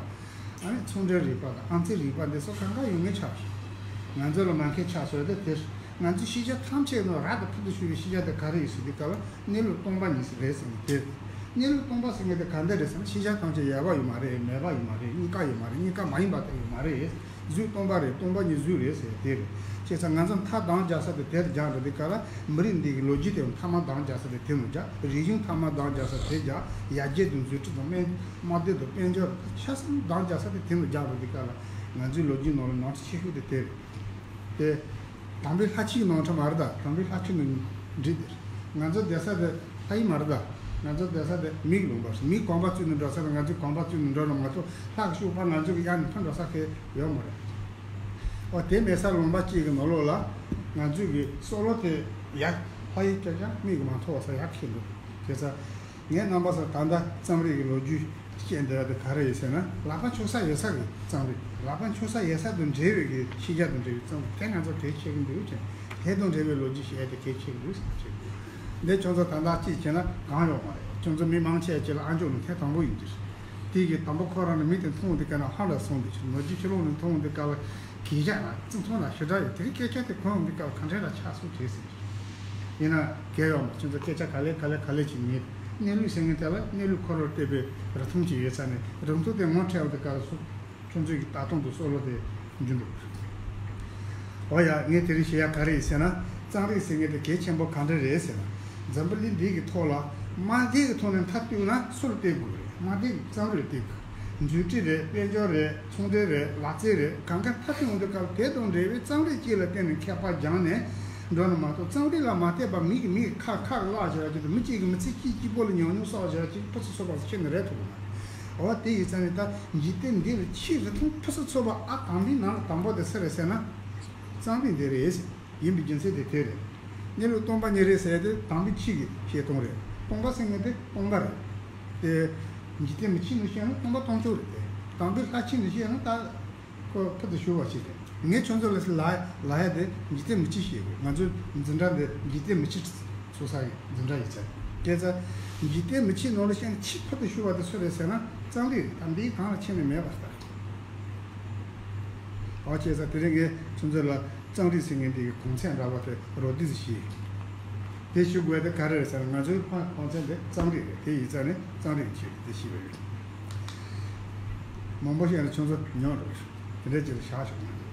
ཨ་ནི་ཚོང་འབྲེལ་རིག་པ་དང་ཨམ་ཚིག་རིག་པ་འདི་ཚོ་གང་ག་ཡོད་མཁན་ཆགས་སོང་། ང་ཚོ་ལ་མ་མཁན་ཆགས་སོང་དེ་དེ། ང་ཚོའི་ཤེས་བྱ་ཐམས་ཅད་ནང་རབ་དང་ཕུལ་དུ་ཞུགས་པའི་ཤེས་བྱ་དེ་ག་རེ་ཡིན་ཟེར་དུས་སྐབས་ལ་གནས་ལུགས་སྟོང་པ་ཉིད་རེད་ཟེར་ནས་དེ། གནས་ལུགས་སྟོང་པ་ཟེར་མཁན་དེ་ག་འདྲ་རེད་ཟེར་ན་ཤེས་བྱ་ཐམས་ཅད་ཡོད་པ་ཡོད་མ་རེད། མེད་པ་ཡོད་མ་རེད། གཉིས་ཀ་ཡོད་མ་རེད། གཉིས་ཀ་མ་ཡིན་པ་དེ་ཡོད་མ་རེད། གཟུགས་སྟོང་པ་རེད། སྟོང་པ་ཉིད་གཟུགས་རེད་ཟེར་དེ་རེད། བྱས་ཙང་ང་ཚོ་མཐའ་གདམ་རྒྱག་ས་དེ་དེར་རྒྱག་འགྲོ་དུས་སྐབས་ལ་མི་རིགས་འདི་གི་ལོ་རྒྱུས་དེ་མཐའ་མ་གདམ་རྒྱག་ས་དེ་དེ་ནང་རྒྱག་རིག་གཞུང་མཐའ་མ་གདམ་རྒྱག་ས་དེ་རྒྱག་ཡར་རྒྱས་དང་འཛུགས་སྐྲུན་དང་དམའ་དམའ་སྡེ་དང་དཔལ་འབྱོར་ཆ་ཚང་གདམ་རྒྱག་ས་དེ་དེ་ནང་རྒྱག་འགྲོ་དུས་སྐབས་ལ་ང་ཚོའི་ལོ་རྒྱུས་ནང་ལ་ནོར་འཁྲུལ་ཆེ་ཤོས་དེ་དེ་རེད། དེ། དམ་པའི་ལྷ་ཆོས་ནང་འཁྲུལ་མ་རེད་ད། དམ་པའི་ལྷ་ཆོས་ནང་འགྲིག་དེ། ང་ཚོ་བསྡད་ས་དེ་ལྷ་ཡུལ་མ་རེད་ད། ང་ཚོ་བསྡད་ས་དེ་མིའི་ལུང་པ་རེད། མིའི་གོམ་པ་བཙུགས་ནས་འགྲོ་ས་དང་ང་ཚོའི་གོམ་པ་བཙུགས་ནས་འགྲོ་ན་མ་གཏོགས་ལྷ་གི་ཤུགས་པ་ང་ཚོ་གི་ཡར་ནས་ཐོན་འགྲོ་ས་གི་ཡོད་མ་རེད། འོ་དེ་མེད་ས་ལུང་པ་གཅིག་གི་ནང་ལོགས་ལ་ང་ཚོའི་གི་སྲོག་ལོ་དེ་ཡར་ལྷ་ཡུལ་སྐྱོ་ཀྱང་མིག་གི་མ་མཐོང་བ་ས་ཡར་ཁྱེར་འདུག་དེ་ཚ། ངས་རྣམ་པ་ཚོར་ད་ལྟ་རྩོམ་རིག་གི་ལོ་རྒྱུས་བཤད་འདོད་ཡ་དེ་ག་རེ་ཡིན་ཟེར་ན་ལག་པ་འཆོར་ས་ཡོད་ས་གི་རྩོམ་རིག་ལག་པ་འཆོར་ས་ཡོད་ས་དང་འབྲེལ་བའི་གི་ཤེས་བྱ་དང་འབྲེལ་བའི་རྩོམ་རིག་དེ་ང་ཚོར་གལ་ཆེ་གི་འདུག་ཅེས་དེ་དང་འབྲེལ་བའི་ལོ་རྒྱུས་བཤད་ཡ་དེ་གལ་ཆེ་གི་འདུག་ཟེར་བ་ཅིག་འདི་ཁྱོད་ཚོ་ད་ལྟ་ཅིག་བྱས་ན་གང་ཡོད་མ་རེད། ཁྱོད་ཚོ་མི་མང་ཆེ་བ་ཅིག་ལ་ཨ་མཆོག་ནི་ཐེངས་དང་པོ་ཡིན་གྱི་རེད། དེ་གི་དང་པོ་ཁོ་རང་ནི་མི་དེ་མཐོང་འདི་ག་ན་ཧང་ལ་སོང་འདི་ཕྱིར་ནོར་གྱི་ཕྱི་ལོགས་ནས་མཐོང་འདི་ག་ལ་གི་བཞག་ན་ཙི་མཐོང་ན་ཞེ་དྲག་ཡོད། དེ་རིང་སྐད་ཆ་དེ་གོ་འདི་ག་ལ་ག་འདྲ་ལ་ཆགས་སོང་དྲིས་ཟིན། ཡིན་ན་གལ་ཡོད་མ་ཁྱོད་ཚོ་སྐད་ཆ་ག་ལེ་ག་ལེ་ག་ལེ་ཅིག་ཉེས། གནས་ལུགས་ཟེར་མཁན་དེ་ལ་གནས་ལུགས་ཁོ་རང་བལྟས་པའི་རིགས་མཐུན་ཅིག་ཡོད་ས་ནས་རིགས་མཐུན་དེ་ངོ་འཕྲད་འོང་དུས་སྐབས་སུ་ཁྱོད་ཚོའི་ལྟ་སྟངས་དུ་སྲོག་ལོ་དེ་འཇུ་འདུག་འོ་ཡ་ངས་དེ་རིང་བཤད་ཡ་ག་རེ་ཡིན་ཟེར་ན་རྩོམ་རིག་ཟེར་མཁན་དེ་གལ་ཆེན་པོ་ག་འདྲ་རེད་ཟེར་ན་འཛམ་བུ་གླིང་འདི་གི་ཐོག་ལ་དམར་མདེལ་གི་ཐོག་ནས་མཐའ་གཏུགས་ན་སུ་ལ་བལྟས་དགོས་རེད། དམར་མདེལ་གི་རྩོམ་རིག་ལ་བལྟས་དགོས། མཛུབ་ཁྲིད་རེད། དཔལ་འབྱོར་རེད། ཚོང་འབྲེལ་རེད། ལག་རྩལ་རེད། གང་ག་མཐའ་དོན་འདི་སྐབས་དེ་དང་འབྲེལ་བའི་རྩོམ་རིག་ཅིག་ལ་བརྟེན་ནས་མཁས་པ་སྦྱངས་ནས་འགྲོ་ན་མ་གཏོགས་རྩོམ་རིག་ལ་མ་བལྟས་པ་མི་གིས་མི་གི་ཁ་ཁ་གི་བརླག་བྱེད་ཡ་ཅིག་དང་མི་གཅིག་གིས་མི་ཚེ་གཅིག་གཅིག་པོ་ལ་ཉམས་མྱོང་གསོག་བྱེད་ཡ་ཅིག་ཕུན་སུམ་ཚོགས་པ་ཁྱོན་ནས་རེད་ཐུབ་ཀྱི་མ་རེད། འོ་དེ་ཡིན་ཙང་ནས་ད་འཇིག་རྟེན་འདི་ལ་ཆེས་རིན་ཐང་ཕུན་སུམ་ཚོགས་པ་ཨ་དང་པོའི་ནང་ལ་དང་པོ་དེ་སུ་རེད་ཟེར་ན་རྩོམ་རིག་འདི་རེད་ཟེར། ཡིན་པའི་རྒྱུ་མཚན་དེ་དེ་རེད། གནས་ལུགས་སྟོང་པ་ཉིད་རེད་ཟེར་ཡ་དེ་དམ་པའི་ཆོས་ཀྱི་བཤད་སྟངས་རེད། སྟོང་པ་ཟེར་མཁན་དེ་སྟོང་པ་རེད། དེ་འཇིག་རྟེན་མི་ཆོས་ནས་བཤད་ན་སྟོང་པ་སྟོང་ཕྱོགས་རེད་དེ། དམ་པའི་ལྷ་ཆོས་ནས་བཤད་ན་ད་ཁོ་ཕུལ་དུ་ཞུགས་པ་ཞིག་རེད། ངས་ཁྱོད་ཚོ་ལ་ལ་ལ་ཡ་དེ་འཇིག་རྟེན་མི་ཆོས་བཤད་དགོས། ང་ཚོའི་འཛིན་གྲྭ་འདི་འཇིག་རྟེན་མི་ཆོས་ཚོ་ས་ཡི་འཛིན་གྲྭ་ཡིན་ཚད། དེ་ཚ་འཇིག་རྟེན་མི་ཆོས་ནང་ལ་བཤད་ན་ཆེས་ཕུལ་དུ་ཞུགས་པ་དེ་སུ་རེད་ཟེར་ན་རྩོམ་རིག་རེད། ད་འདིའི་སྒང་ལ་ཁྱོན་ནས་མེད་པ་ལྟར། འོ་བྱས་ཙང་དེ་རིང་ངས་ཁྱོད་ཚོ་ལ་རྩོམ་རིག་ཟེར་མཁན་དེ་གི་གོང་ཚད་འདྲ་བ་དེ་རོབ་བསྡུས་ཤིག་དེ་ཞུ་དགོས་དེ་ག་རེ་རེད་ཟེར་ན་ང་ཚོའི་ཁོང་ཁོང་ཚན་དེ་རྩོམ་རིག་རེད། དེ་ཡིན་ཙང་ནས་རྩོམ་རིག་ཆེད་དུ་དེ་ཞུས་པ་རེད། མང་པོ་ཞིག་ནས་ཁྱོད་ཚོ་ཉོན་རོགས་ཞུ། དེ་འདྲ་ཅིག་ལ་བཞག་ཞོག